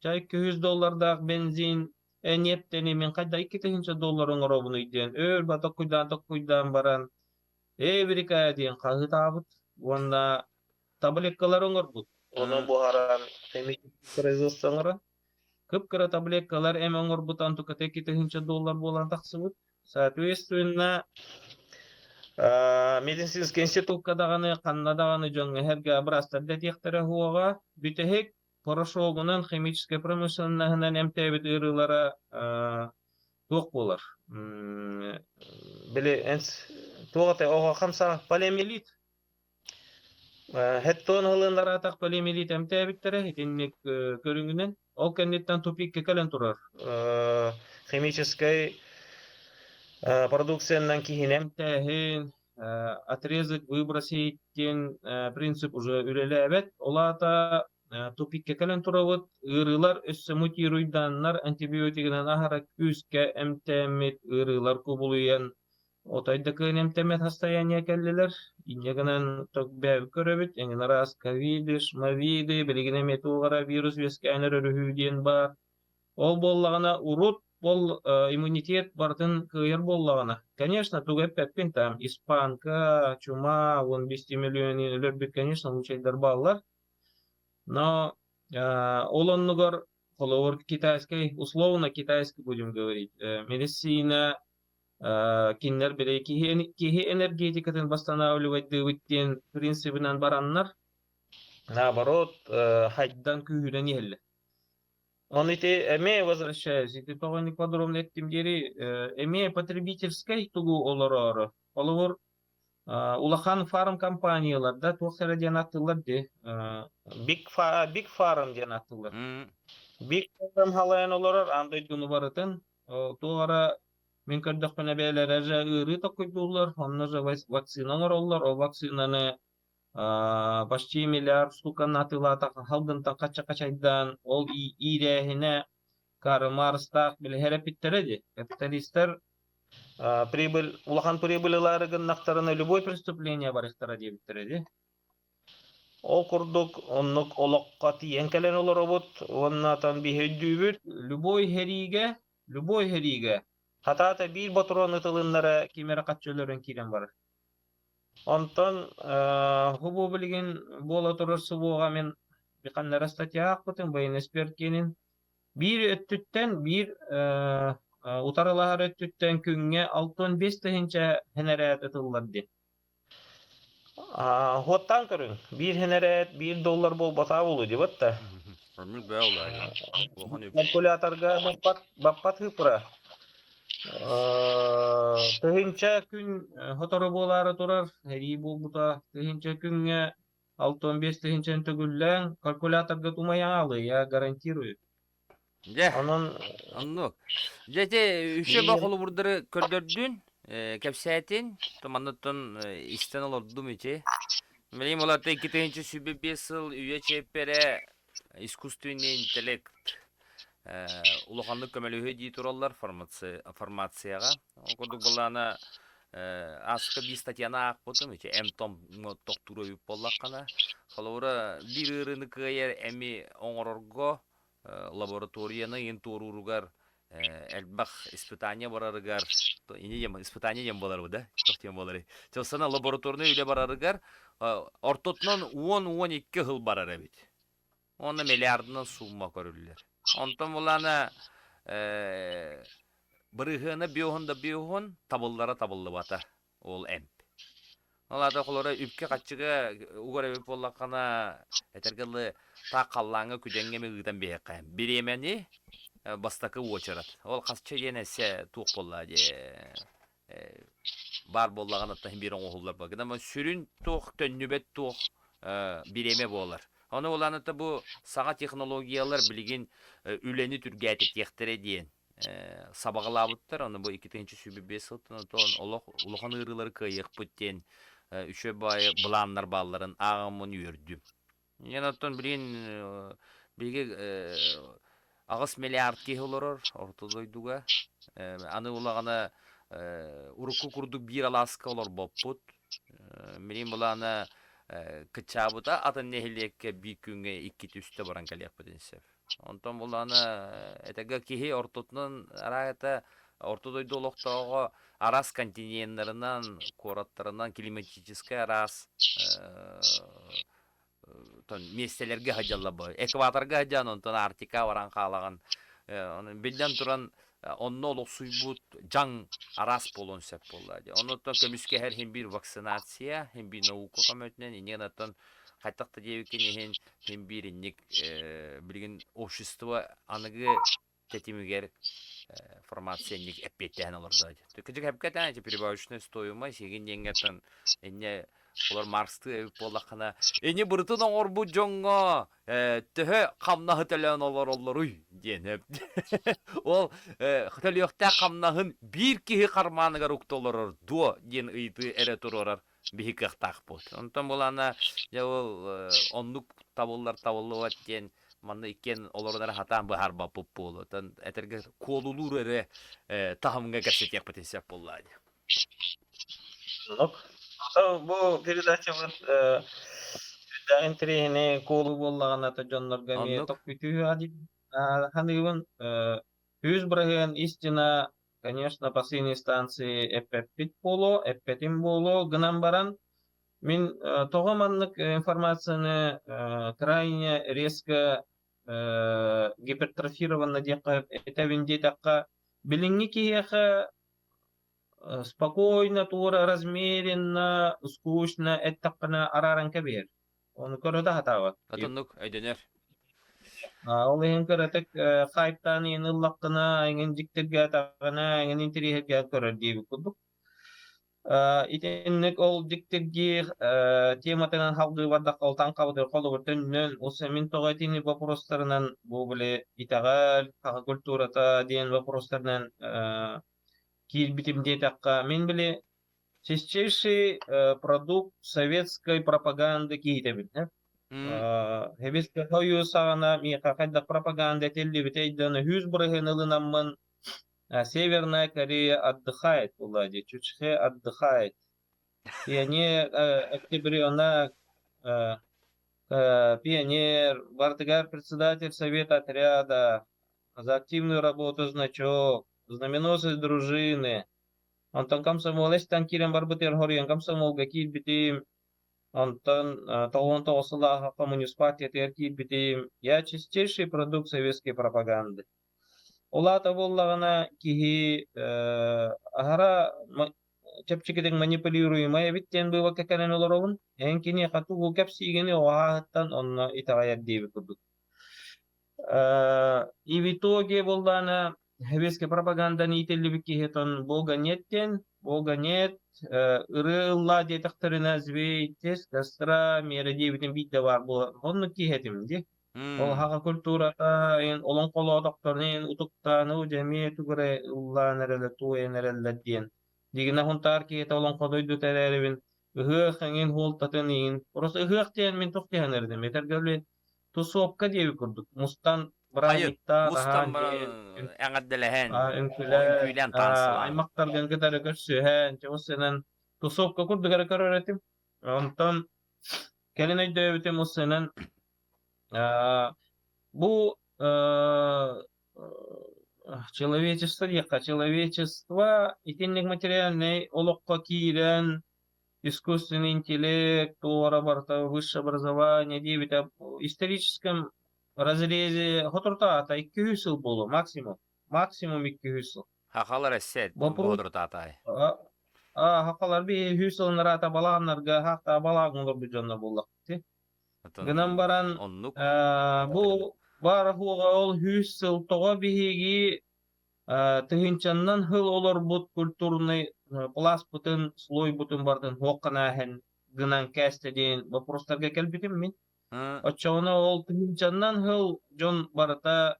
200 доллардаах бензин нефтени мин хайда 2000 доллар оҥоробунуй диэн өөр ба токкуйдаан токкуйдаан баран Эврика диэн хаһыытаабыт уонна таблеткалары оҥорбут. Ону буһаран производство оҥорон Кып-кыра таблеткалар эм оҥорбут онтуката 2000 доллар буолан тахсыбыт. Соответственно, медицинский институкка даҕаны ханна даҕаны дьоҥҥо эһэргэ быраастар дэтиэхтэрэ уоҕа. Бүтэһик порошогунан химическэй промышленноһынан эмтээбит ыарыылара туох буолар? Били туох этэй оҕо хамсаа полиомиелит Хеттон ылыннараатах полиомиелит эмтээбиттэрэ итинник көрүҥүнэн. Ол кэнниттэн тупикка кэлэн турар. Химическэй продукциянан киһини эмтээһин, отрезать, выбросить диэн принцип уже үлэлээбэт. Ол аата тупикка кэлэн турабыт. Ыарыылар өссө мутируйдааннар антибиотигынан аһара күүскэ эмтээммит ыарыылар кубулуйан Отой да кыайан эмтэммэт состояние кэллилэр. Инньэ гынан бэйэбит көрөбүт, эҥин араас ковиды, шмавиды, билигин эмиэ туох эрэ вирус үөскээн эрэр үһү диэн баар. Ол буоллаҕына урут ол иммунитет барытын кыайар буоллаҕына, конечно, тугу эппэппин там испанка, чума, уон биэстии миллионы өлөрбүт, конечно, случайдар бааллар. Но ол оннугар холобур китайскай, условно китайский будем говорить, медицина кинилэр били киһи, киһи энергетикатын восстанавливайдыыбыт диэн принцибинэн бараннар, наоборот, хайдан күүһүрэн иһэллэр. Он ити эмиэ возвращаюсь, ити тоҕо не подробно эттим диэри, эмиэ потребительскай тугу олороору. Холобур, улахан фарм компаниялар да туох эрэ диэн аттылар дии. Big, Big Farm диэн аттылар. Big Farm халайан олорор аан дойдуну барытын туох эрэ Мин көрдөхпүнэ бэйэлэрэ же ыарыы токуйдууллар, онно же вакцина оҥороллор, ол вакцинаны почти миллиард штуканы атыылаатахха халгынтан хачча-хачайдаан ол иирээһинэ Карл Марстаах билиһэр эпиттэрэ дии. Капиталистар прибыль улахан прибыль ылаары гыннахтарына любой преступление барыахтара диэбиттэрэ дии. Ол курдук оннук олоххо тиийэн кэлэн олоробут уонна там биһи өйдүүбүт любой сэриигэ любой сэриигэ хатаата биир ботуруон ытылыннара ким эрэ хаччы өлөрөн киирэн барар. Онтон бу билигин буола турар СВО-ҕа мин ханна статья аахпытым военэксперт киэнин биир өттүттэн биир утарылаһар өттүттэн күҥҥэ 65 тыһыынча сэнэрээт ытыллар диэн. Хуоттаан көрүҥ, биир сэнэрээт биир доллар буолбатаа буолуо диэбэт да. Оннук бээ улаайа. Улахан үп. Калькуляторга баппат, баппат ыыпыра. Тыһыынча күн сотору буолаары турар, сэрии буолбута. Тыһыынча күҥҥэ 65 тыһыынчаны төгүллээн, калькуляторга тумайан аалыы, я гарантирую. Дьэ, Онон оннук. Дьэ, ити үчүгэй баа холобурдары көрдөрдүн, кэпсээтин, манныттан истэн олордум ити. Билигин ол ата 2025 сыл үйэ чиэппэрэ искусственный интеллект улаханнык көмөлөһүө дии тураллар фармацияҕа. Ол курдук былаана ааска биир статьяны аахпытым, ити эм-том тохтуур эбит буоллаххына. Холобура, биир ыарыыны кыайар эми оҥорорго лабораторияны ыйын туорууругар Элбэх испытание барарыгар, ини диэн испытание диэн буолар да, туох диэн буоларый? Чылсана лабораторнай үлэ барарыгар ортотунан 10-12 сыл барар эбит. Уонна миллиардынан сумма көрүллэр. Онтон булаана бырыһыана биоһун да биоһун табыллара табыллыбата ол эмп. Ол аата холоро үпкэ-хаччыга угар эбит буоллаххына, этэргэ дылы, таах халлааҥҥа күдэҥҥэ эмэ ыытан биһиэххэ. Бириэмэни бастакы уочарат. Ол хасча диэн эссе туох буолла дии баар буоллаҕына оттон биир оҥоһуллар буолла. Гынан сүрүн туох төннүбэт туох бириэмэ буолар. Ону улаанната бу саҥа технологиялар билигин үлэни түргээтэтиэхтэрэ диэн сабаҕалаабыттар. Ону бу 2025 сылтан отон олох улахан ыарыылары кыайыахпыт диэн үчүгэй баайы былааннар баалларын ааҕаммын үөрдүм. Эн оттон билигин биһиги 8 миллиард киһи олорор орто дойдуга. Аны улаҕана урукку курдук биир алааска олорбоппут. Билигин былаана кыччаабыта атын нэһилиэккэ биир күҥҥэ иккитэ-үстэ баран кэлиэхпитин сөп. Онтон булаана этэгэ киһи ортотунан араата орто дойду олохтооҕо араас континеннарынан, куораттарынан климатическай араас миэстэлэргэ сылдьаллар бу. Экваторга сылдьан, онтон Арктика баран хаалаҕын. Биллэн туран, онно олохсуйбут дьаҥ араас буолуон сөп буолла. Оннуттан көмүскэһэр иһин биир вакцинация, иһин биир наука көмөтүнэн, иннинэн хайдах да диэбиккин иһин, иһин биир инник билигин общество аныгы тэтимигэр формация инник эппиэттэһэн олордо. Кыдьык эпкэтэн эти прибавочная стоимость игин диэҥҥэ инне олор Марстыы эбит буоллаххына ини бырытын оҥорбут дьоҥҥо төһө хамнаһы төлөөн олороллоруй диэн ол төлүөхтээх хамнаһын биир киһи хармааныгар укта олорор дуо диэн ыйытыы эрэ туруорар биһи кыахтаахпыт. Онтон булана дьэ ол оннук табыллар табыллыбат диэн манна иккиэн олорон эрэ хатаан быһаарбаппыт буолуо. Оттон этэргэ куолулуур эрэ таһымҥа кэпсэтиэхпитин сөп буоллаа дии. Оннук. Бу передачабыт сүрдээх интэриэһинэй куолу буоллаҕына то дьоннорго эмиэ Оннук. тохпүтүү саныыбын. 100% истина, конечно, последней станции эппэппит буолуо, эппэтим буолуо гынан баран, мин тоҕо маннык информацияны крайне резко гипертрофированно диэххэ этэбин диэтэххэ, билиҥҥи киһиэхэ спокойно, туора размеренно, скучно эттэххинэ арааран кэбиһэр. Ону көрө да сатаабат. Отоннук өйдөнөр. Ол иһин кыратык хайптаан иһин ыллаххына, эҥин дьиктиргээтэҕинэ, эҥин интэриэһиргээн көрөр диэбит курдук. Итинник ол дьиктиргиир тематынан салгыы бардахха ол таҥхабытыгар холобур төннөн, ус мин тоҕо итини боппуруостарынан бу били итэҕэл, саха культурата диэн боппуруостарынан киирбитим диэтэххэ, мин били чистейший продукт советской пропаганды киһитэбин. Сэбиэскэй Союз саҕана миэхэ хайдах пропаганда этиллибитэ өйдөөн 100% ылынаммын Северная Корея отдыхает буолла дии, Чучхе отдыхает. Пионер, октябренок, пионер, бардыгар председатель совета отряда, за активную работу значок, знаменосец дружины. Онтон комсомол эстэн киирэн барбытыгар хоруйан комсомолга киирбитим, онтон 99 сыллааҕы коммунист партиятыгар киирбитим. Я чистейший продукт советской пропаганды. Ол аата буоллаҕына киһи аһара чэпчэкитик манипулируемай эбит диэн быыбакка кэлэн олоробун. Эн киниэхэ тугу кэпсиигини оҕо онно итэҕэйэр диэбит курдук. И в итоге буоллаҕына советскай пропаганданы иитиллибит киһи тон Бога нет диэн, Бога нет, ырыа ыллаа диэтэхтэринэ взвейтесь, костра, мера диэбитин биирдэ баар буолар. Оннук киһи этим дии. Ол саха культурата олоҥхолоотохторун утуктаан уу дьэ эмиэ тугу эрэ ыллаан эрэллэр, туойан эрэллэр диэн. Дигинэ Сунтаар киһитэ олоҥхо дойдута эрээрибин ыһыах эҥин суолтатын иһин просто ыһыах диэн мин туох диэн эрдим этэргэ дылы тусовка диэбит курдук мустан Хайыр, бырааһынньыктаан мустан аһаан баран диэн эҕэрдэлэһэн, үҥкүүлээн үҥкүүлээн таансылаан. аймахтаргын кытары көрсүһэн чэ сынан тусовка курдук эрэ көрөр этим. Онтон кэлин өйдөөбүтүм ус сынан бу. Человечество диэххэ, человечество итинник материальнай олоххо киирэн, искусственный интеллект, туора барыта высшее образование диэбитэ историческом разрезе хоторутаата 200 сыл буолуо максимум. Максимум 200 сыл. Хахалар эссе Вопрос бодурутаатай. Хахалар би 100 сылын араата балааннарга хаахтаа балаан олорбут дьонно буоллахты. Гынан баран Оннук. бу баар-суоҕа ол 100 сыл тоҕо биһиги тыһыынчаннан сыл олорбут культурнай пласпытын, слойбутун барытын суохханааһын гынан кээстэ диэн боппуруостарга кэлбитим мин. Оччоҕуна ол тыһыынчаннан сыл дьон барыта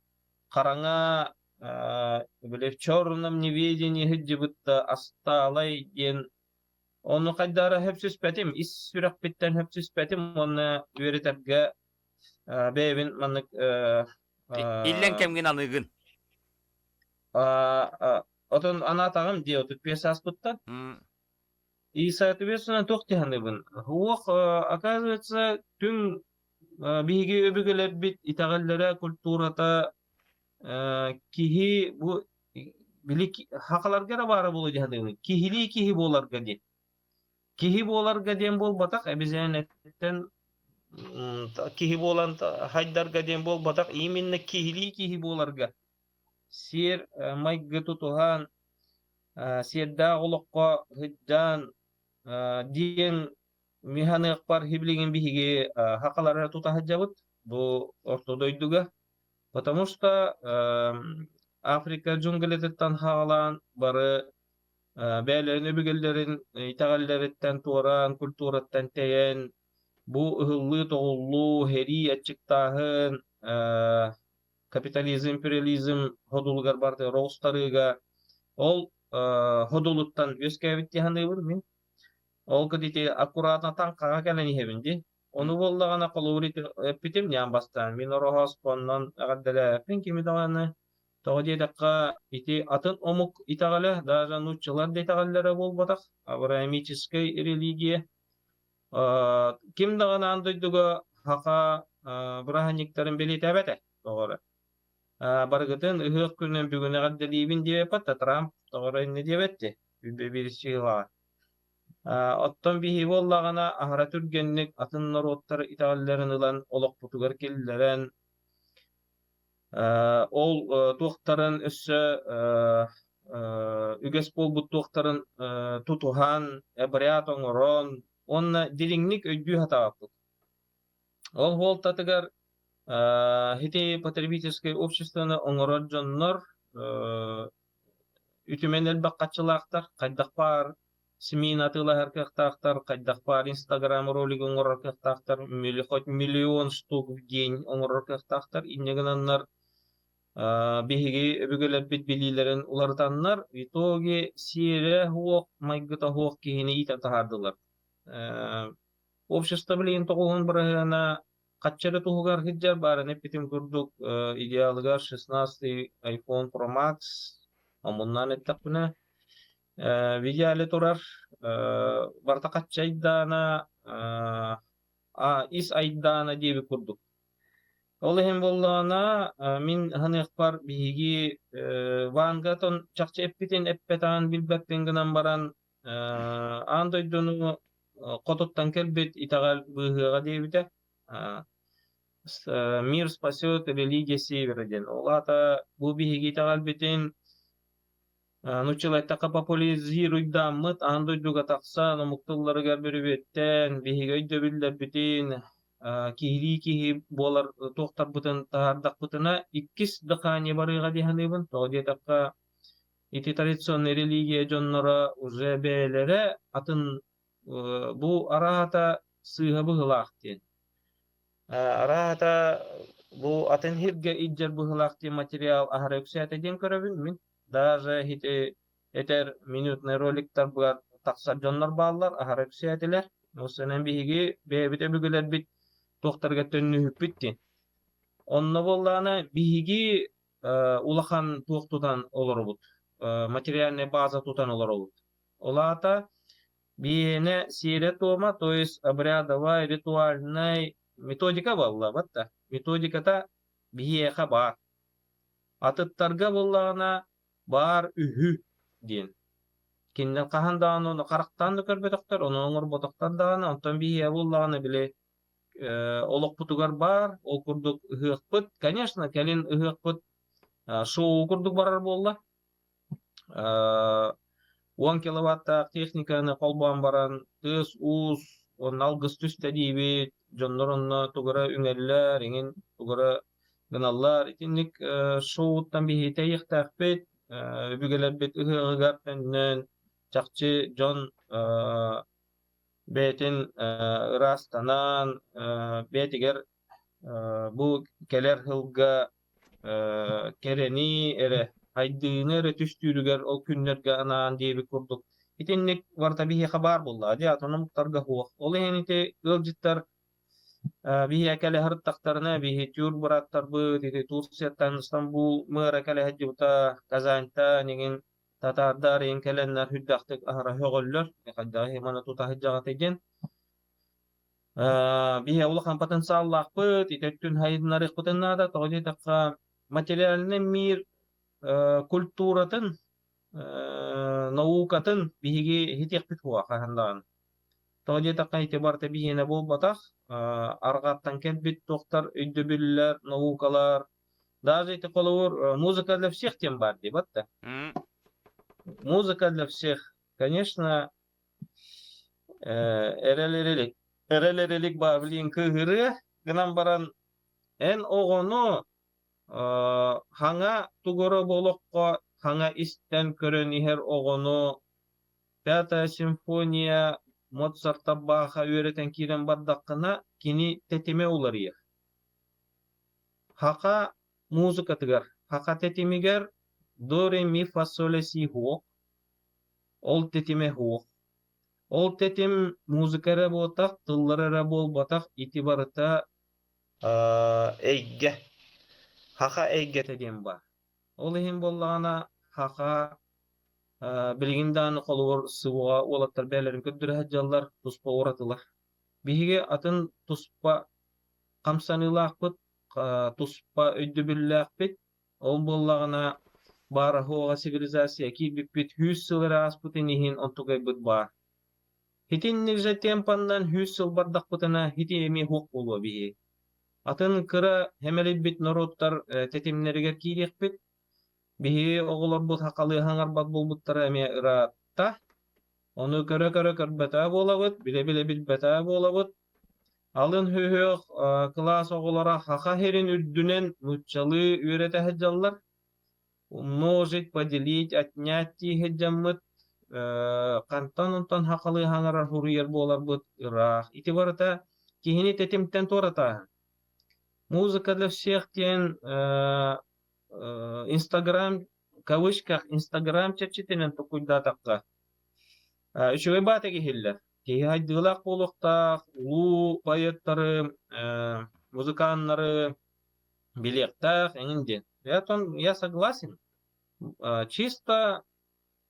хараҥа били в черном неведении сылдьыбыт астаалай диэн Ону хайдара хөпсүспэтим, ис сүрэхпиттэн хөпсүспэтим уонна үөрэтэргэ бэйэбин маннык Иллэҥ кэмҥин аныыгын. Отон анаатаҕым дии 35 ааспыттан. И соответственно туох дии Уох, оказывается, түҥ биһиги өбүгэлэрбит итэҕэллэрэ, культурата киһи бу били хахаларга эрэ баара буолуо дии саныыбын. Киһилии киһи буоларга диэн. Киһи буоларга диэн буолбатах, эбизээнэттэн киһи буолан хайдарга диэн буолбатах, именно киһилии киһи буоларга сиэр майгы тутуһан, сиэрдээх олоххо сылдьан диэн миһаныахпар билигин биһиги хахалары тута сылдьабыт бу орто дойдуга. Потому что Африка джунглетыттан хаалаан бары бэйэлэрин өбүгэлэрин итэҕэллэриттэн туораан, культураттан тэйэн, бу ыһыллыы-тоҕуллуу, сэрии, аччыктааһын, капитализм, империализм ходулугар барытыгар оҕустарыыга ол ходулуттан үөскээбит дии саныыбын мин. Ол ити аккуратно таҥхаҕа кэлэн иһэбин дии. Ону буоллаҕына холобур эппитим ньаам бастаан мин ороһооспоннон эҕэрдэлээбэппин кими даҕаны. Тоҕо диэтэххэ ити атын омук итэҕэлэ, даже нууччалар да итэҕэллэрэ буолбатах, авраамическай религия. Ким даҕаны аан дойдуга саха бырааһынньыктарын бэлиэтээбэтэ тоҕо эрэ. Барыгытын ыһыах күнүн бүгүн эҕэрдэлиибин диэбэппэт да Трамп тоҕо эрэ инньэ диэбэт дии биир Оттон биһиги буоллаҕына аһара түргэнник атын норуоттар итэҕэллэрин ылан олохпутугар киллэрэн, ол туохтарын өссө үгэс буолбут туохтарын тутуһан, обряд оҥорон уонна дириҥник өйдүү сатаабаппыт. Ол буолтатыгар ити потребительскай обществоны оҥорор дьоннор үтүмэн элбэх хаччылаахтар, хайдах баар СМИ-ни атыылаһар кыахтаахтар, хайдах баар Инстаграм ролигы оҥорор кыахтаахтар, хоть миллион штук в день оҥорор кыахтаахтар. Инньэ гынаннар биһиги өбүгэлэрбит билиилэрин уларытаннар, в итоге сиэрэ суох, майгыта суох киһини иитэн таһаардылар. Общество билигин тоҕуһун бырыһыана Хачча эрэ туһугар сылдьар баарын эппитим курдук, идеалыгар 16 iPhone Pro Max омуннаан эттэхпинэ, в идеале турар, барыта хачча айдаана, ис айдаана диэбит курдук. Ол иһин буоллаҕына, мин саныахпар биһиги Ванга чахчы эппитин эппэтэҕин билбэппин гынан баран, Аан дойдуну хотуттан кэлбит итэҕэл быыһыаҕа диэбитэ. Мир спасет религия севера диэн. Ол аата бу биһиги итэҕэлбитин нууччалайтака популяризируйдааммыт аан дойдуга тахсан омук тылларыгар бүрүбүөттээн биһиги өйдөбүллэрбитин киһилии киһи буолар туохтарбытын таһаардахпытына иккис дыхание барыаҕа дии саныыбын. Тоҕо диэтэххэ Ити традиционнай религия дьонноро уже бэйэлэрэ атын бу араата сыыһа быһыылаах диэн. Араата бу атын сиргэ илдьэр быһыылаах диэн материал аһара үксээтэ диэн көрөбүн мин. Даже ити этэр минутный роликтарбыгар тахсар дьоннор бааллар, аһара үксээтилэр. Осенен биһиги бэйэбит өбүгэлэрбит туохтарга төннүһүппүт диэн. Онно буоллаҕына биһиги улахан туох тутан олоробут, материальная база тутан олоробут. Ол аата биһиэнэ сиэрэ-туома, то есть обрядовая, ритуальная методика буолла, да? Методиката биһиэхэ баар. Атыттарга буоллаҕына баар үһү диэн. Кинилэр хаһан даҕаны ону харахтаан да көрбөтөхтөр, ону оҥорботохтор даҕаны, онтон биһиэхэ буоллаҕына били олохпутугар баар, ол курдук ыһыахпыт, конечно, кэлин ыһыахпыт шоу курдук барар буолла. 10 киловаттаах техниканы холбоон баран тыас-уус уонна алгыс түстэ диибит, дьоннор онно тугу эрэ үҥэллэр, иҥин тугу эрэ гыналлар. Итинник шоуттан биһиги тэйиэхтээхпит, өбүгэлэрбит ыһыаҕыгар төннөн чахчы дьон бэйэтин ыраастанан, бэйэтигэр бу кэлэр сылга кэрэни эрэ, хайдыыны эрэ түстүүрүгэр ол күннэргэ анаан диэбит курдук итинник барыта биһиэхэ баар буоллаҕа дии, атын омуктарга суох. Ол иһин ити ыалдьыттар биһиэхэ кэлэ сырыттахтарына биһи тюр бырааттарбыт ити Турцияттан Стамбул мыара кэлэ сылдьыбыта, Казаньтан иҥин татаардар иҥин кэлэннэр сүрдээхтик аһара сөҕөллөр, хайдах маны тута сылдьаҕытый диэн. Биһи улахан потенциаллаахпыт, ити өттүн сайыннарыахпытын наада. Тоҕо диэтэххэ, материальный мир культуратын, наукатын биһиги иһитиэхпит суоҕа хаһан даҕаны. Тоҕо диэтэххэ, ити барыта биһиэнэ буолбатах, арҕааттан кэлбит туохтар өйдөбүллэр, наукалар, даже ити холобур музыка для всех диэн баар дии батта. Музыка для всех. Конечно, эрэл эрэлик эрэл эрэлик баабылыын кыыһырыа гынан баран эн оҕону хаҥа тугура болоххо хаҥа истэн көрөн иһэр оҕону Пятая симфония Моцарта Баха үөрэтэн киирэн бардаххына кини тэтимэ уларыйар. Хака музыкатыгар, хака тэтимигэр до ре ми фа соль си хуок Ол тэтимэ суох. Ол тэтим музыка эрэ буолбатах, тыллар эрэ буолбатах, ити барыта эйгэ, саха эйгэтэ диэн баар. Ол иһин буоллаҕына, саха билигин даҕаны холобур СВО уолаттар бэйэлэрин көрдөрө сылдьаллар, туспа уратылар. Биһиги атын туспа хамсаныылаахпыт, туспа өйдөбүллээхпит, Ол буоллаҕына, баара-суоҕа цивилизация киирбиппит 100 сыл эрэ ааспытын иһин онтукайбыт баар. Итинник же темпаннан 100 сыл бардахпытына ити эмиэ суох буолуо биһи. Атын кыра хэмэлийбит норуоттар тэтимнэригэр киириэхпит. Биһиги оҕолорбут сахалыы хаҥарбат буолбуттара эмиэ ыраатта. Ону көрө-көрө көрбөтөө буолабыт, билэ-билэ билбэтээ буолабыт. Алын сүһүөх кылаас оҕолоро Саха сирин үрдүнэн нууччалыы үөрэтэ сылдьаллар. Умножить, поделить, отнять дии сылдьаммыт, хантан онтон сахалыы саҥарар суруйар буоларбыт ыраах. Ити барыта киһини тэтимтэн туоратааһын. Музыка для всех диэн Инстаграм кавычках Инстаграм чэрчитинэн толкуйдаатахха, үчүгэй баата киһиллэр. Киһи хайдыылаах буолуохтаах, улуу поэттары, музыканнары билиэхтээх эҥин диэн. Я, я согласен. Чисто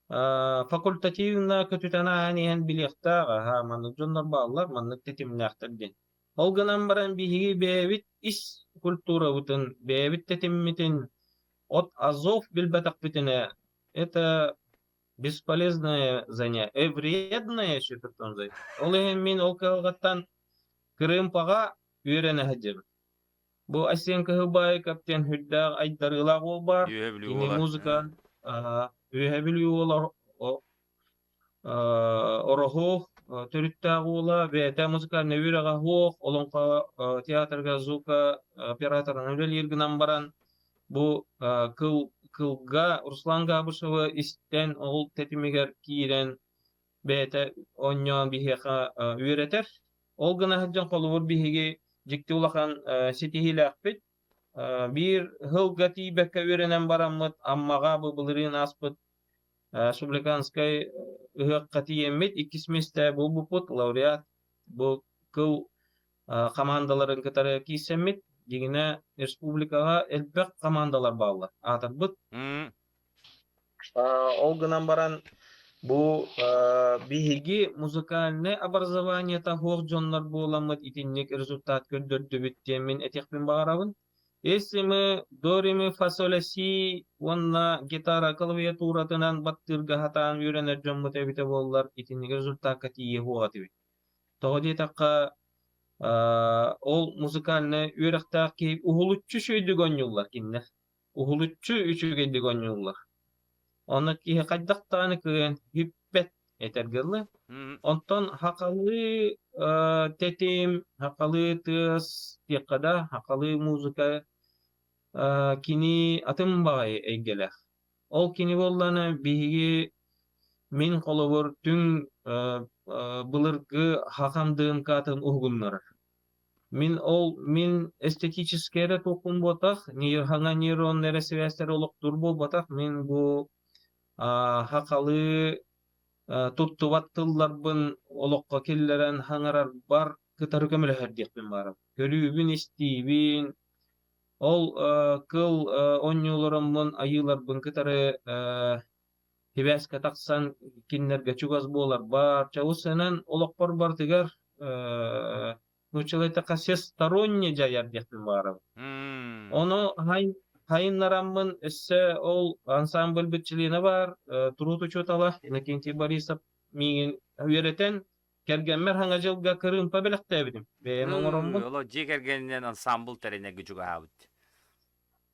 факультативно көтүтэн ааһан иһэн билиэхтээх, аһа, маннык дьоннор бааллар, маннык тэтимнээхтэр диэн. Ол гынан баран биһиги бэйэбит ис культурабытын, бэйэбит тэтиммитин от азов билбэтэхпитинэ, это бесполезное занятие, вредное еще притом занятие. Ол иһин мин ол кыһалҕаттан кырыымпаҕа үөрэнэ сылдьабын. Бу Айсен Кыһылбаайыкап диэн сүрдээх айдарыылаах уол баар. Үөһэ Бүлүү Кини уола. музыка Үөһэ Бүлүү уола Ороһу төрүттээх уола, бэйэтэ музыкальнай үөрэҕэ суох, Олоҥхо театрга звука операторынан үлэлиир гынан баран, бу кыл кылга Руслан Габышевы истэн, ол тэтимигэр киирэн бэйэтэ оонньоон биһиэхэ үөрэтэр. Ол гына сылдьан холобур биһиги дьикти улахан ситиһиилээхпит. Биир сылга тиийбэккэ үөрэнэн бараммыт Аммаҕа бу былырыын ааспыт Республиканскай ыһыахха тиийэммит иккис миэстэ буолбуппут, лауреат бу кыл хамаандаларын кытары киирсэммит, дьиҥинэ республикаҕа элбэх хамаандалар бааллар, аатырбыт. Ол гынан баран бу биһиги музыкальнай образованиета суох дьоннор буоламмыт итинник результат көрдөрдүбүт диэн мин этиэхпин баҕарабын. Если мы до ре ми фа соль си уонна гитара клавиатуратынан баттыырга сатаан үөрэнэр дьоммут эбитэ буоллар, итинник результакка тиийиэ суох этибит. Тоҕо диэтэххэ, ол музыкальнай үөрэхтээх киһи уһулуччу үчүгэйдик оонньууллар кинилэр. Уһулуччу үчүгэйдик оонньууллар. Онно киһи хайдах даҕаны кыайан бүппэт этэргэ дылы. Онтон сахалыы тэтим, сахалыы тыас диэххэ да, сахалыы музыка кини атын баҕайы эйгэлээх. Ол кини буоллаҕына биһиги мин холобур түҥ былыргы хахам ДНК-тын уһугуннарар. Мин ол мин эстетическэй эрэ туохпун буотах, хаҥа нейроннай эрэ сибээстэри олохтуур буолбатах, мин бу сахалыы туттубат тылларбын олоххо киллэрэн хаҥарарбар кытары көмөлөһөр диэхпин баарым. Көрүүбүн-истиибин, ол кыл оонньуулараммын айыыларбын кытары сибээскэ тахсан кинилэргэ чугас буоларбар, чаусынан олохпор барытыгар нууччалыы эттэххэ всесторонне дьайар диэхпин баҕарабын. Ону хайыннараммын өссө ол ансамбльбыт чилиэнэ баар, труд учуутала Иннокентий Борисов миигин үөрэтэн кэргэммэр Хаҥа дьылга кырыымпа бэлэхтээбитим. Бэйэм оҥороммун. Оло дьиэ кэргэнинэн ансамбль тэринэргэ чугаһаабыт.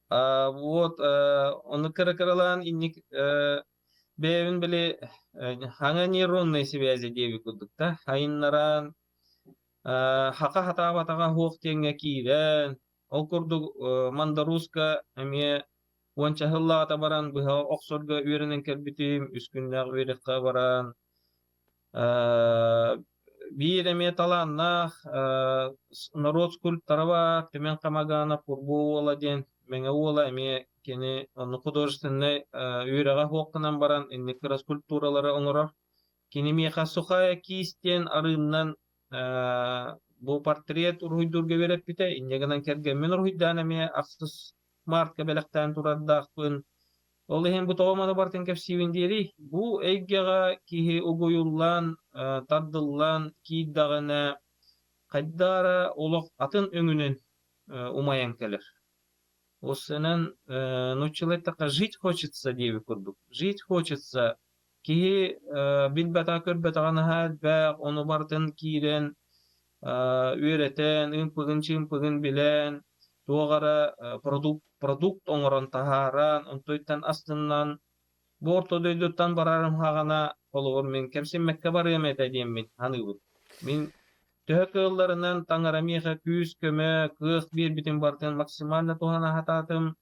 Вот ону кыра-кыралаан инник бэйэбин били хаҥа нейронные связи диэбит курдук да хайыннаран хака хатаабатаҕа суох диэҥҥэ киирэн ол курдук мандаруска эмиэ уонча сыллаата баран быһа охсорго үөрэнэн кэлбитим үс күннээх үөрэххэ баран биир эмиэ талааннаах норуот скульптора баар Түмэн Хамаганов Курбуу уола диэн Мэҥэ уола эмиэ кини онно художественнай үөрэҕэ суох гынан баран инник кыра скульптуралары оҥорор. Кини миэхэ сухая кисть диэн арыыннан бу портрет уруһуйдуурга үөрэппитэ. Инньэ гынан кэргэммин уруһуйдаан эмиэ ахсыс мартка бэлэхтээн турардаахпын. Ол иһин бу тоҕо маны барытын кэпсиибин диэрий? Бу эйгэҕэ киһи угуйуллан, тардыллан киирдэҕинэ хайдах эрэ олох атын өҥүнэн умайан кэлэр. Осынан нууччалыы эттэххэ жить хочется диэбит курдук. Жить хочется. Киһи билбэтэҕэ-көрбөтөҕө наһаа элбэх, ону барытын киирэн үөрэтэн, ымпыгын-чыымпыгын билэн, туох эрэ продукт, продукт оҥорон таһааран, онтуйтан астыннан, бу орто дойдуттан барарым хаҕана, холобур, мин кэмсиммэккэ барыам этэ диэммин саныыбын. Мин төһө кыалларынан таҥара миэхэ күүс-көмө, кыах биэрбитин барытын максимально туһана сатаатым.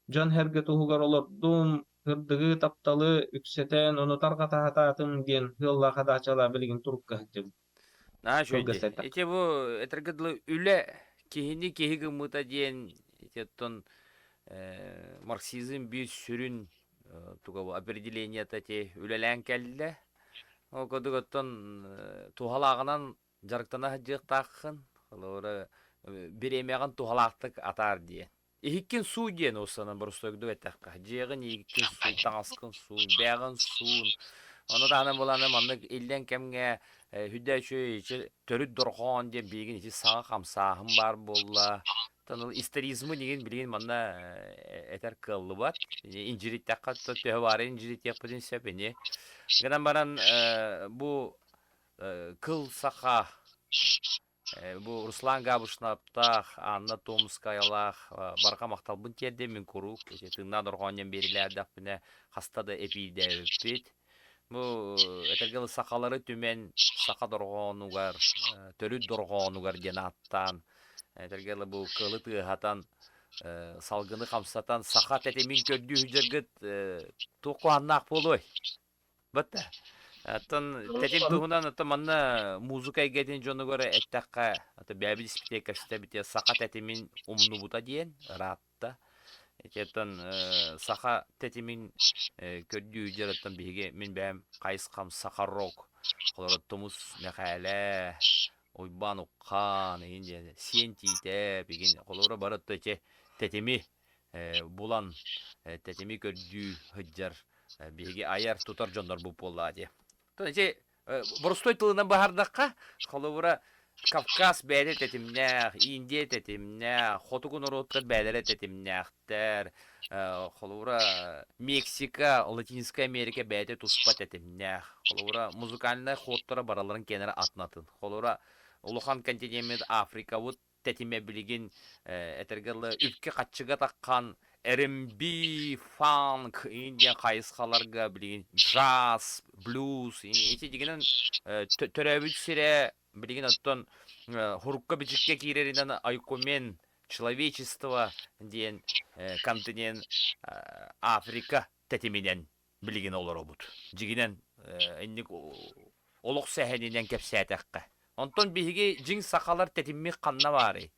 Дьон-сэргэ туһугар олордум, сырдыгы, тапталы үксэтэн, ону тарҕата сатаатым диэн сыаллаах хадаачалаах билигин турукка сылдьабын. Наһаа үчүгэй Кылгас дии. этэх. Ити бу этэргэ дылы үлэ киһини киһи гыммыта диэн ити оттон марксизм биир сүрүн туга бу определениета ити үлэлээн кэллэ. Ол курдук оттон туһалааҕынан дьарыктана сылдьыахтааххын. Холобура, бириэмэҕин туһалаахтык атаар диэн. Иһиккин сууй диэн уоссанан боростуойдук эттэххэ, дьиэҕин иһиккин сууй, таҥаскын сууй, бэйэҕин суун. Ону таһынан буланы маннык иллэҥ кэмҥэ сүрдээх үчүгэй төрүт дорҕоон диэн билигин ити саҥа хамсааһын баар буолла. Оттон историзмы дигин билигин манна этэр кыаллыбат. Индьириттэххэ төһө баары индьиритиэхпитин сөп ини. Гынан баран бу кыл саха Бу Руслан Габышнаптаах, Анна Томскаялаах барҕа махталбын тиэрдиэм мин куруук. Ити тыыннаах дорҕоон диэн биэрилээрдэхпинэ хаста да эпиирдээбиппит. Бу этэргэ дылы сахалары түмэн саха дорҕоонугар, төрүт дорҕоонугар диэн ааттаан, этэргэ дылы бу кылы тыаһатан, салгыны хамсатан саха тэтимин көрдүү сылдьаргыт туох куһааннаах буолуой? Батта. Оттон тэтим туһунан оттон манна музыка эйгэтин дьонугар эттэххэ, ото бэйэбит испитигэ кэпсэтэбит саха тэтимин умнубута диэн ыраатта. Ити оттон саха тэтимин көрдүү дьэр оттон биһиги мин бэйэм хайысхам саха рок. Холобур Тумус Мэхээлэ, Уйбаан Уххан игин диэн Сиэн Тиитэп игин холобура бары отто ити тэтими булан тэтими көрдүү сылдьар биһиги айар-тутар дьоннорбут буоллаҕа дии. Ити боростуой тылынан быһаардахха, холобура, Кавказ бэйэтэ тэтимнээх, Индия тэтимнээх, хотугу норуоттар бэйэлэрэ тэтимнээхтэр. Холобура, Мексика, Латинская Америка бэйэтэ туспа тэтимнээх. Холобура, музыкальнай ходтара бараларын киэнэрэ атын-атын. Холобура, улахан континеммит Африкабыт тэтимэ билигин этэргэ дылы үпкэ-хаччыга таххан R&B, фанк диэн хайысхаларга билигин джаз, блюз ити дигинэн төрөөбүт сирэ билигин оттон хурукка-бичиккэ киирэринэн Айкумен человечество диэн континент Африка тэтиминэн билигин олоробут. Дьигинэн инник олох сэһэнинэн кэпсээтэххэ. Онтон биһиги дьиҥ сахалар тэтиммит ханна баарый?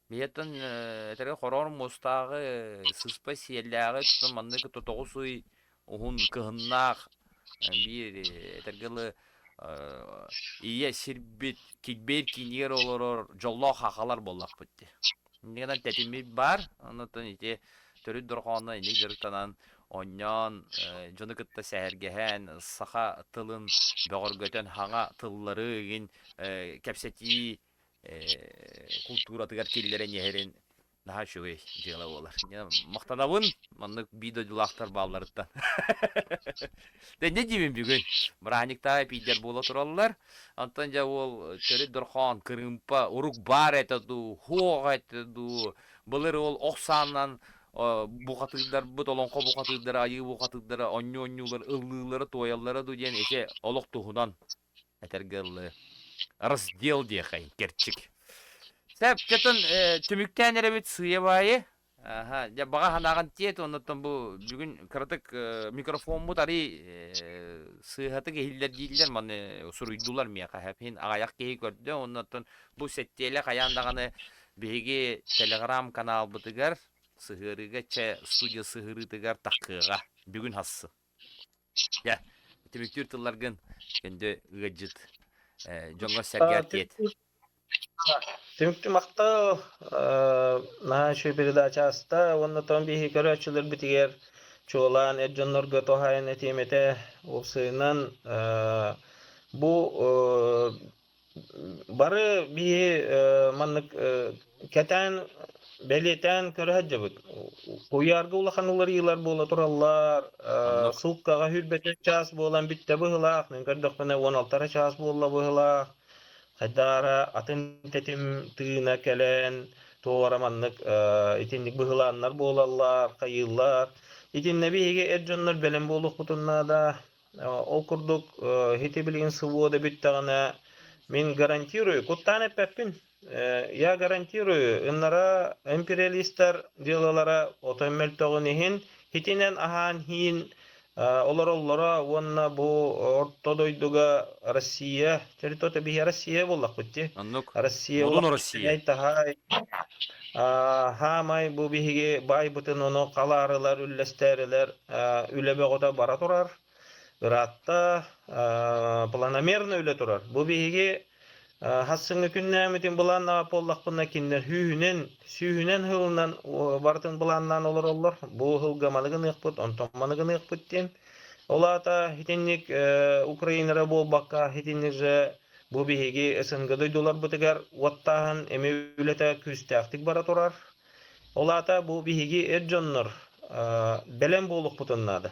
Биһиэттэн этэргэ хороор муостааҕы, сыспай сиэллээҕи тутан маннык 9 ый уһун кыһыннаах биир этэргэ дылы ийэ сирбит килбиэр киинигэр олорор дьоллоох хахалар буоллахпыт дии. Иннигинэн тэтиммит баар, оннуттан ити төрүт дорҕоонно инник дьарыктанан оонньоон, дьону кытта сэһэргэһэн, саха тылын бөҕөргөтөн, хаҥа тыллары игин кэпсэтии култууратыгар киллэрэн иһэрин наһаа үчүгэй дьыала буолар. Махтанабын маннык биир дойдулаахтар баалларыттан. Дэннэ диибин бүгүн. Бырааһынньыктааҕы эпиирдэр буола тураллар. Онтон дьэ уол төрүт дорхоон кырыымпа урук баар этэ дуу, хуох этэ дуу, былыр ол ох саанан бухатыырдарбыт, олоҥхо бухатыырдара, айыы бухатыырдара онньуу-онньуулар ыллыыллара, туойаллара дуу диэн ити олох туһунан этэргэ ыллыы. Раздел диэхэй, кэрчик. Сөп, дьэтон түмүктээн эрэбит сыыйа-баайы. Аха, дьэ баҕа санааҕын тиэт, оннуттан бу бүгүн кыратык микрофоммут арый сыыһатык иһиллэр дииллэр, маны суруйдулар миэхэ. Иһин аҕыйах киһи көрдө, оннуттан бу сэттиэлэ хайаан даҕаны биһиги телеграм-каналбытыгар сыһыарыыга чэ студия сыһыарыытыгар таххыаҕа. Бүгүн хассы. Дьэ, түмүктүүр тылларгын күндү ыалдьыт дьоҥҥо-сэргэр тиэт. Түмүктүү махтал наһаа үчүгэй передача ааста уонна тоон биһиги көрөөччүлэрбитигэр чуолаан эр дьоннорго туһаайан этиэм этэ уопсайынан бу Бары биһи маннык кэтээн, бэлиэтээн көрө сылдьабыт. Куйаарга улахан уларыйыылар буола тураллар. Оннук. Сууккаҕа сүүрбэччэ чаас буолан бүттэ быһыылаах. Мин көрдөхпүнэ 16 эрэ чаас буолла быһыылаах. Хайдаара атын тэтим тыына кэлэн, туох эрэ маннык итинник быһылааннар буолаллар, хайыыллар. Итиннэ биһиги эр дьоннор бэлэм буолуохпутун наада. Ол курдук, ити билигин свобода бүттэҕинэ, мин гарантирую, куттаан эппэппин, я гарантирую, ыннара империалистар дьыалалара отой мөлтөҕүн иһин, итинэн аһаан-һиин олороллоро уонна бу орто дойдуга Россия, территория биһи Россия буоллахпыт дии. Оннук. Россия Модун Россия. таһай хаамай бу биһиги баайбытын ону халаарылар, үллэстээрилэр үлэ бөҕөтө бара турар. Ыраатта планомерно үлэ турар. Бу биһиги хассыҥҥы күннээмитин былааннаабат буоллахпына кинилэр сүүһүнэн, сүүһүнэн сылынан барытын былааннаан олороллор. Бу сылга маны гыныахпыт, онтон маны гыныахпыт диэн. Ол аата итинник Украинара буолбакка, итинник же бу биһиги СНГ дойдуларбытыгар уоттааһын эмиэ үлэтэ күүстээхтик бара турар. Ол аата бу биһиги эр дьоннор бэлэм буолуохпутун наада.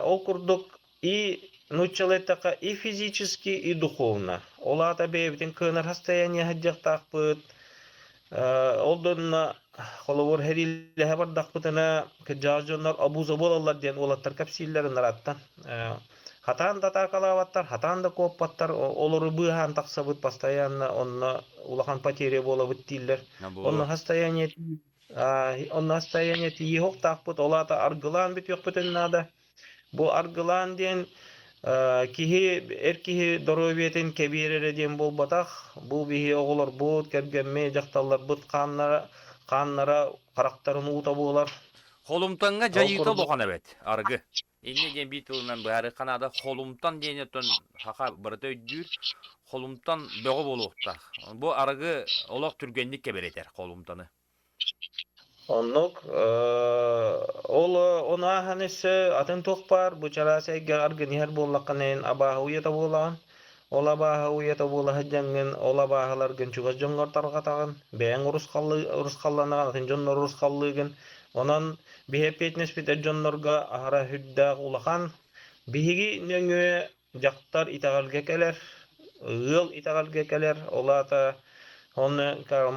Ол курдук и нууччалыы эттэххэ и физически, и духовно. Ол аата бэйэбитин кыанар состояние сылдьыахтаахпыт. Ол донно холобур сэриилэһэ бардахпытына кырдьаҕас дьоннор обуза буолаллар диэн уолаттар кэпсииллэр ынарааттан. Хатаан да атаакалаабаттар, хатаан да куоппаттар, олору быыһаан тахсабыт постоянно, онно улахан потеря буолабыт дииллэр. Онно состояние онно состояние тиийиэхтаахпыт, ол аата аргылаан бүтүөхпүтүн наада. Бу аргылаан диэн киһи эр киһи доруобуйатын кэбиэрэрэ диэн буолбатах. Бу биһи оҕолорбут, кэргэммит, дьахталларбыт хааннара, хааннара харахтарын уута буолар. Холумтаҥҥа Ол дьайыыта курдук улахан эбит, арыгы. Инньэ диэн биир тылынан быһаарыахха наада. Холумтан диэни оттон саха барыта өйдүүр. Холумтан бөҕө буолуохтаах. Бу арыгы олох түргэнник кэбирэтэр холумтаны. Оннук ол ону ааһан өссө атын туох баар бу чараас эйгэҕэ аргын иһэр буоллаххына эн абааһы уйата буолаҕын. Ол абааһы уйата буола сылдьаҥҥын, ол абааһыларгын чугас дьоҥҥор тарҕатаҕын, бэйэҥ урусхалланаҕын, атын дьоннору урусхаллыыгын. Онон биһи эппиэтинэспит эр дьоннорго аһара сүрдээх улахан. Биһиги нөҥүө дьахтар итэҕэлгэ кэлэр, ыал итэҕэлгэ кэлэр, ол аата оны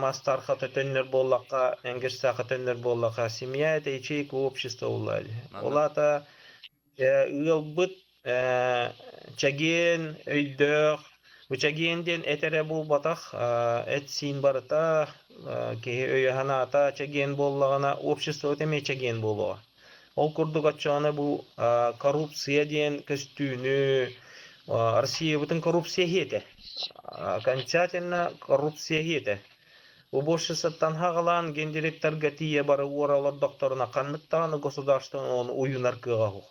мастарха төннөр буоллахха, энгерсаха төннөр буоллахха, семья это ячейка общества буолла. Ол аата ыалбыт чэгиэн, өйдөөх, бу чэгиэн диэн эт эрэ буолбатах, эт-сиин барыта, киһи өйө-санаата чэгиэн буоллаҕына, обществобыт эмиэ чэгиэн буолуоҕа. Ол курдук оччоҕуна бу коррупция диэн көстүүнү Россиябытын коррупция иһиэтэ. Окончательно коррупция иһиэтэ. Уборщицаттан хаҕалаан гендиректорга тиийэ бары уора олордохторуна ханнык даҕаны государство ону уйунар кыаҕа суох.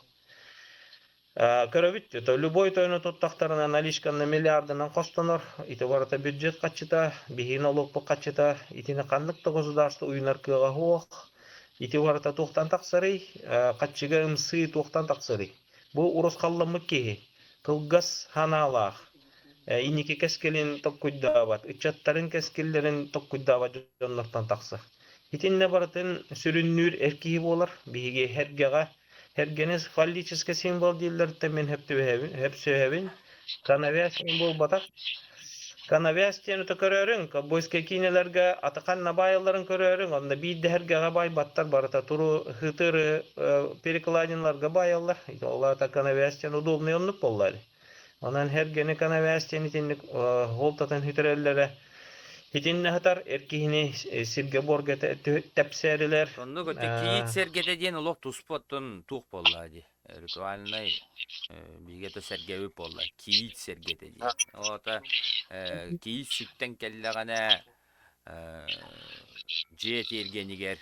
Көрөбүт, это любой тойону туттахтарына наличканы миллиардынан хостонор, ити барыта бюджет хаччыта, биһиги нолуокпут хаччыта, итини ханнык да государство уйунар кыаҕа суох. Ити барыта туохтан тахсарый? Хаччыга ымсыы туохтан тахсарый? Бу урусхалламмыт киһи, кылгас ханаалаах, инники кэскилин токкуйдаабат, ыччаттарын кэскиллэрин токкуйдаабат дьоннортон тахсар. Итиннэ барытын сүрүннүүр эр киһи буолар. Биһиги эргэҕэ Эргэни фаллический символ дииллэриттэн мин сөптүбэһэбин, сөпсөһөбүн. Коновязь диэн буолбатах. Коновязь диэн өтө көрөөрүҥ, ковбойскай киинэлэргэ атахан набаайалларын көрөөрүҥ, онно биирдэһэргэҕэ байбаттар барыта туру хытыры перекладиналарга баайаллар. Ол аата коновязь диэн удобный оннук буолла ини. Онон эргэни коновязь диэн итинник суолтатын сүтэрэллэрэ итиннэ сытар эр киһини сиргэ-буорга тэпсээрилэр. Оннук өттө кийиит сэргэтэ диэн олох туспа оттон туох буолла дии. Ритуальнай биһиги это сэргэбит буолла. Кийиит сэргэтэ диэн. Ота кийиит сүктэн кэллэҕинэ дьиэ тиэргэнигэр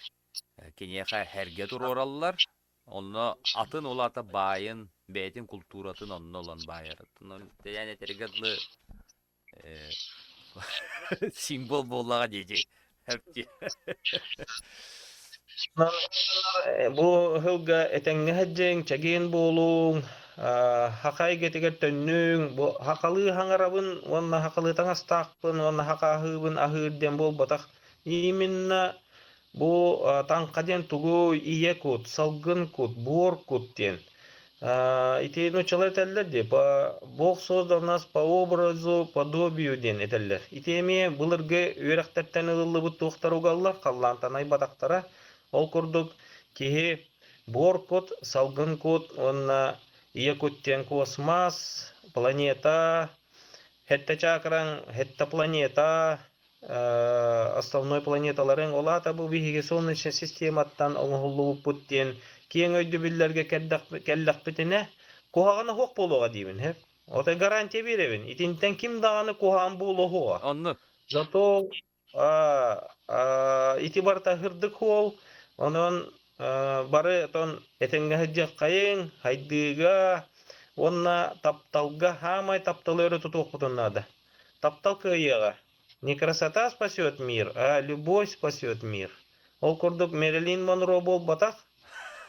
киниэхэ эргэ туруораллар. Онно атын ол аата баайын, бэйэтин култууратын онно ылан баайар. Тэйээн этэргэ дылы символ буоллаҕа дии Бу ыһылга этэҥҥэ сылдьыҥ, чэгиэн буолуҥ, саха эйгэтигэр төннүҥ, бу сахалыы саҥарабын уонна сахалыы таҥастаахпын уонна саха аһыыбын аһыыр диэн буолбатах. Именно Бу таҥха диэн тугу ийэ кут, салгын кут, буор кут диэн. Ити нууччалар этэллэр дии, по Бог создал нас по образу, подобию диэн этэллэр. Ити эмиэ былыргы үөрэхтэртэн ылыллыбыт туохтар угаллар, халлаантан айбатахтара. Ол курдук киһи буор кут, салгын кут уонна ийэ кут диэн космос, планета, хэттэ чакраҥ, хэттэ планета, основной планеталарыҥ ол аата бу биһиги солнечнай систематтан оҥоһуллубуппут диэн киэҥ өйдөбүллэргэ кэллэхпитинэ куһаҕана суох буолуоҕа диибин һэ отой гарантия биэрэбин итинтэн ким даҕаны куһаҕан буолуо суоҕа Оннук. зато ити барыта сырдык суол онон бары отон этэҥҥэ сылдьыаххайыҥ хайдыыга уонна тапталга хаамай тапталы өрө тутуохпутун наада Таптал кыайыаҕа. Не красота спасет мир, а любовь спасет мир. Ол курдук Мэрилин Монро буолбатах,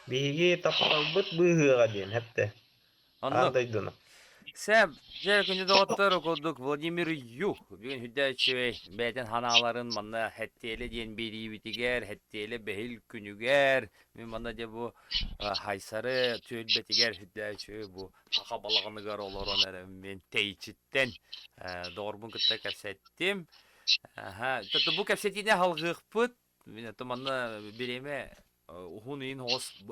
биһиги тапталбыт быыһыаҕа диэн эптэ. Аан Оннук. дойдуну. Сэм, дьэ күндү доҕоттор курдук Владимир Ю бүгүн сүрдээх үчүгэй бэйэтин ханааларын манна Хэттиэлэ диэн биэриибитигэр, Хэттиэлэ бэһил күнүгэр, мин манна дьэ бу Хайсары түөлбэтигэр сүрдээх үчүгэй бу саха балаҕаныгар олорон эрэ мин тэйиччиттэн доҕорбун кытта кэпсэттим. Аха, бу кэпсэтиини алҕыахпыт. Мин это манна бириэмэ уһун иин оҕус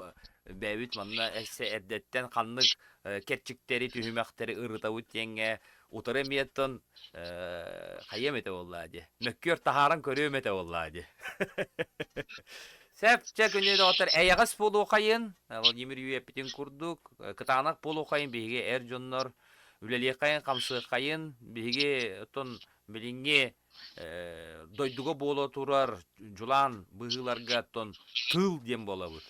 бэйэбит манна эссе эрдэттэн ханнык кэрчиктэри, түһүмэхтэри ырытабыт диэҥҥэ утары эмиэттэн хайыам этэ буоллаа дии. Мөккүөр таһааран көрүөм этэ буоллаа дии. Сөп, чэ күнү доҕоттор эйэҕэс буолуохайын, Владимир Ю эппитин курдук, кытаанах буолуохайын биһиги эр дьоннор үлэлиэххэйин, хамсыаххайын, биһиги оттон билиҥҥи дойдуга буола турар дьулаан быһыыларга оттон тыыл диэн буолабыт.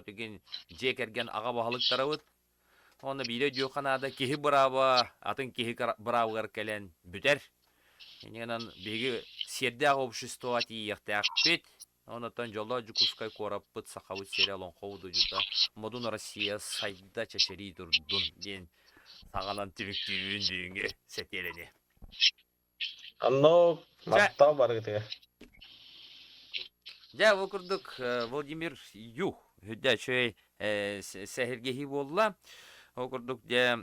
Тигин дьиэ кэргэн аҕа баһылыктарабыт. Уонна биирэ өйдүөххэ наада, киһи бырааба атын киһи быраабыгар кэлэн бүтэр. Инньэ биһиги сиэрдээх обществоҕа тиийиэхтээхпит. Онтон дьоллоох Дьокуускай куораппыт Сахабыт сирэ олоҥхо дойдута Модун Россия сайда чэчирии турдун диэн. Саҥанан түмүктүүбүн бүгүҥҥү сэтиэлэни. Онно Чэ, махтал барыгытыгар. Дьэ, ол курдук Владимир Ю үрдэ үчүгэй сэһэргэһии буолла. Ол курдук дьэ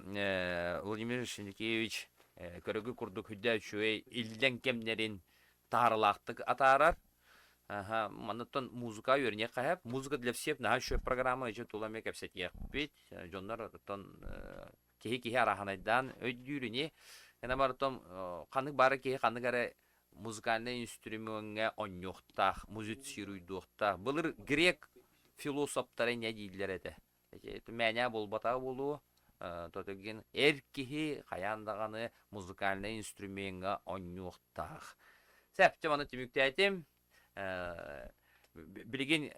Владимир Сергеевич көрөгү курдук үрдэ үчүгэй иллэҥ кэмнэрин таарылаахтык атаарар. Аха, манныттан музыка үөрэниэх хаһап. Музыка для всех наһаа үчүгэй программа ичи тула эмиэ кэпсэтиэхпит. Дьоннор оттон киһи киһи араһанайдаан өйдүүр ини. Гына барытын ханнык баара киһи ханнык эрэ музыкальнай инструмеҥҥа онньуохтаах, музицируйдуохтаах. Былыр грек философтара инньэ дииллэр этэ. Мээнэ буолбатаҕа буолуо. Тотугин эр киһи хайаан даҕаны музыкальнай инструмеҥҥа онньуохтаах. Сөп, дьэ маны түмүктээтим. Билигин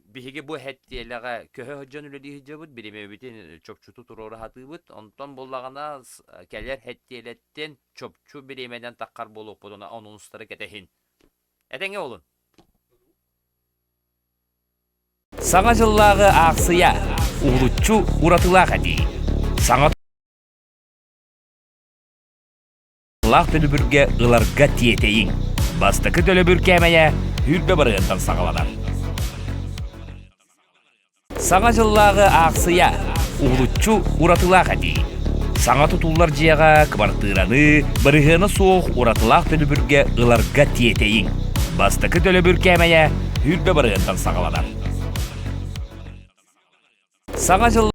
биһиги бу хэттиэлэҕэ көһө сылдьан үлэлии сылдьабыт, бириэмэбитин чопчуту туруора сатыыбыт. Онтон буоллаҕына кэлэр хэттиэлэттэн чопчу бириэмэнэн таххар буолуохпутуна анонстары кэтэһин. Этэҥҥэ буолун! Саҥа дьыллааҕы аахсыйа уһулуччу уратылаах этии. Саҥа Лаах төлөбүргэ ыларга тиэтэйиҥ. Бастакы төлөбүр кээмэйэ сүүрбэ барыһыттан саҕаланар. Саҥа дьыллааҕы аахсыйа уһулуччу уратылаах этии. Саҥа тутуллар дьиэҕэ кыбартыыраны бырыһыана суох уратылаах төлөбүргэ ыларга тиэтэйиҥ. Бастакы төлөбүр кээмэйэ сүүрбэ барыһыттан саҕаланар. Саҥа дьыл.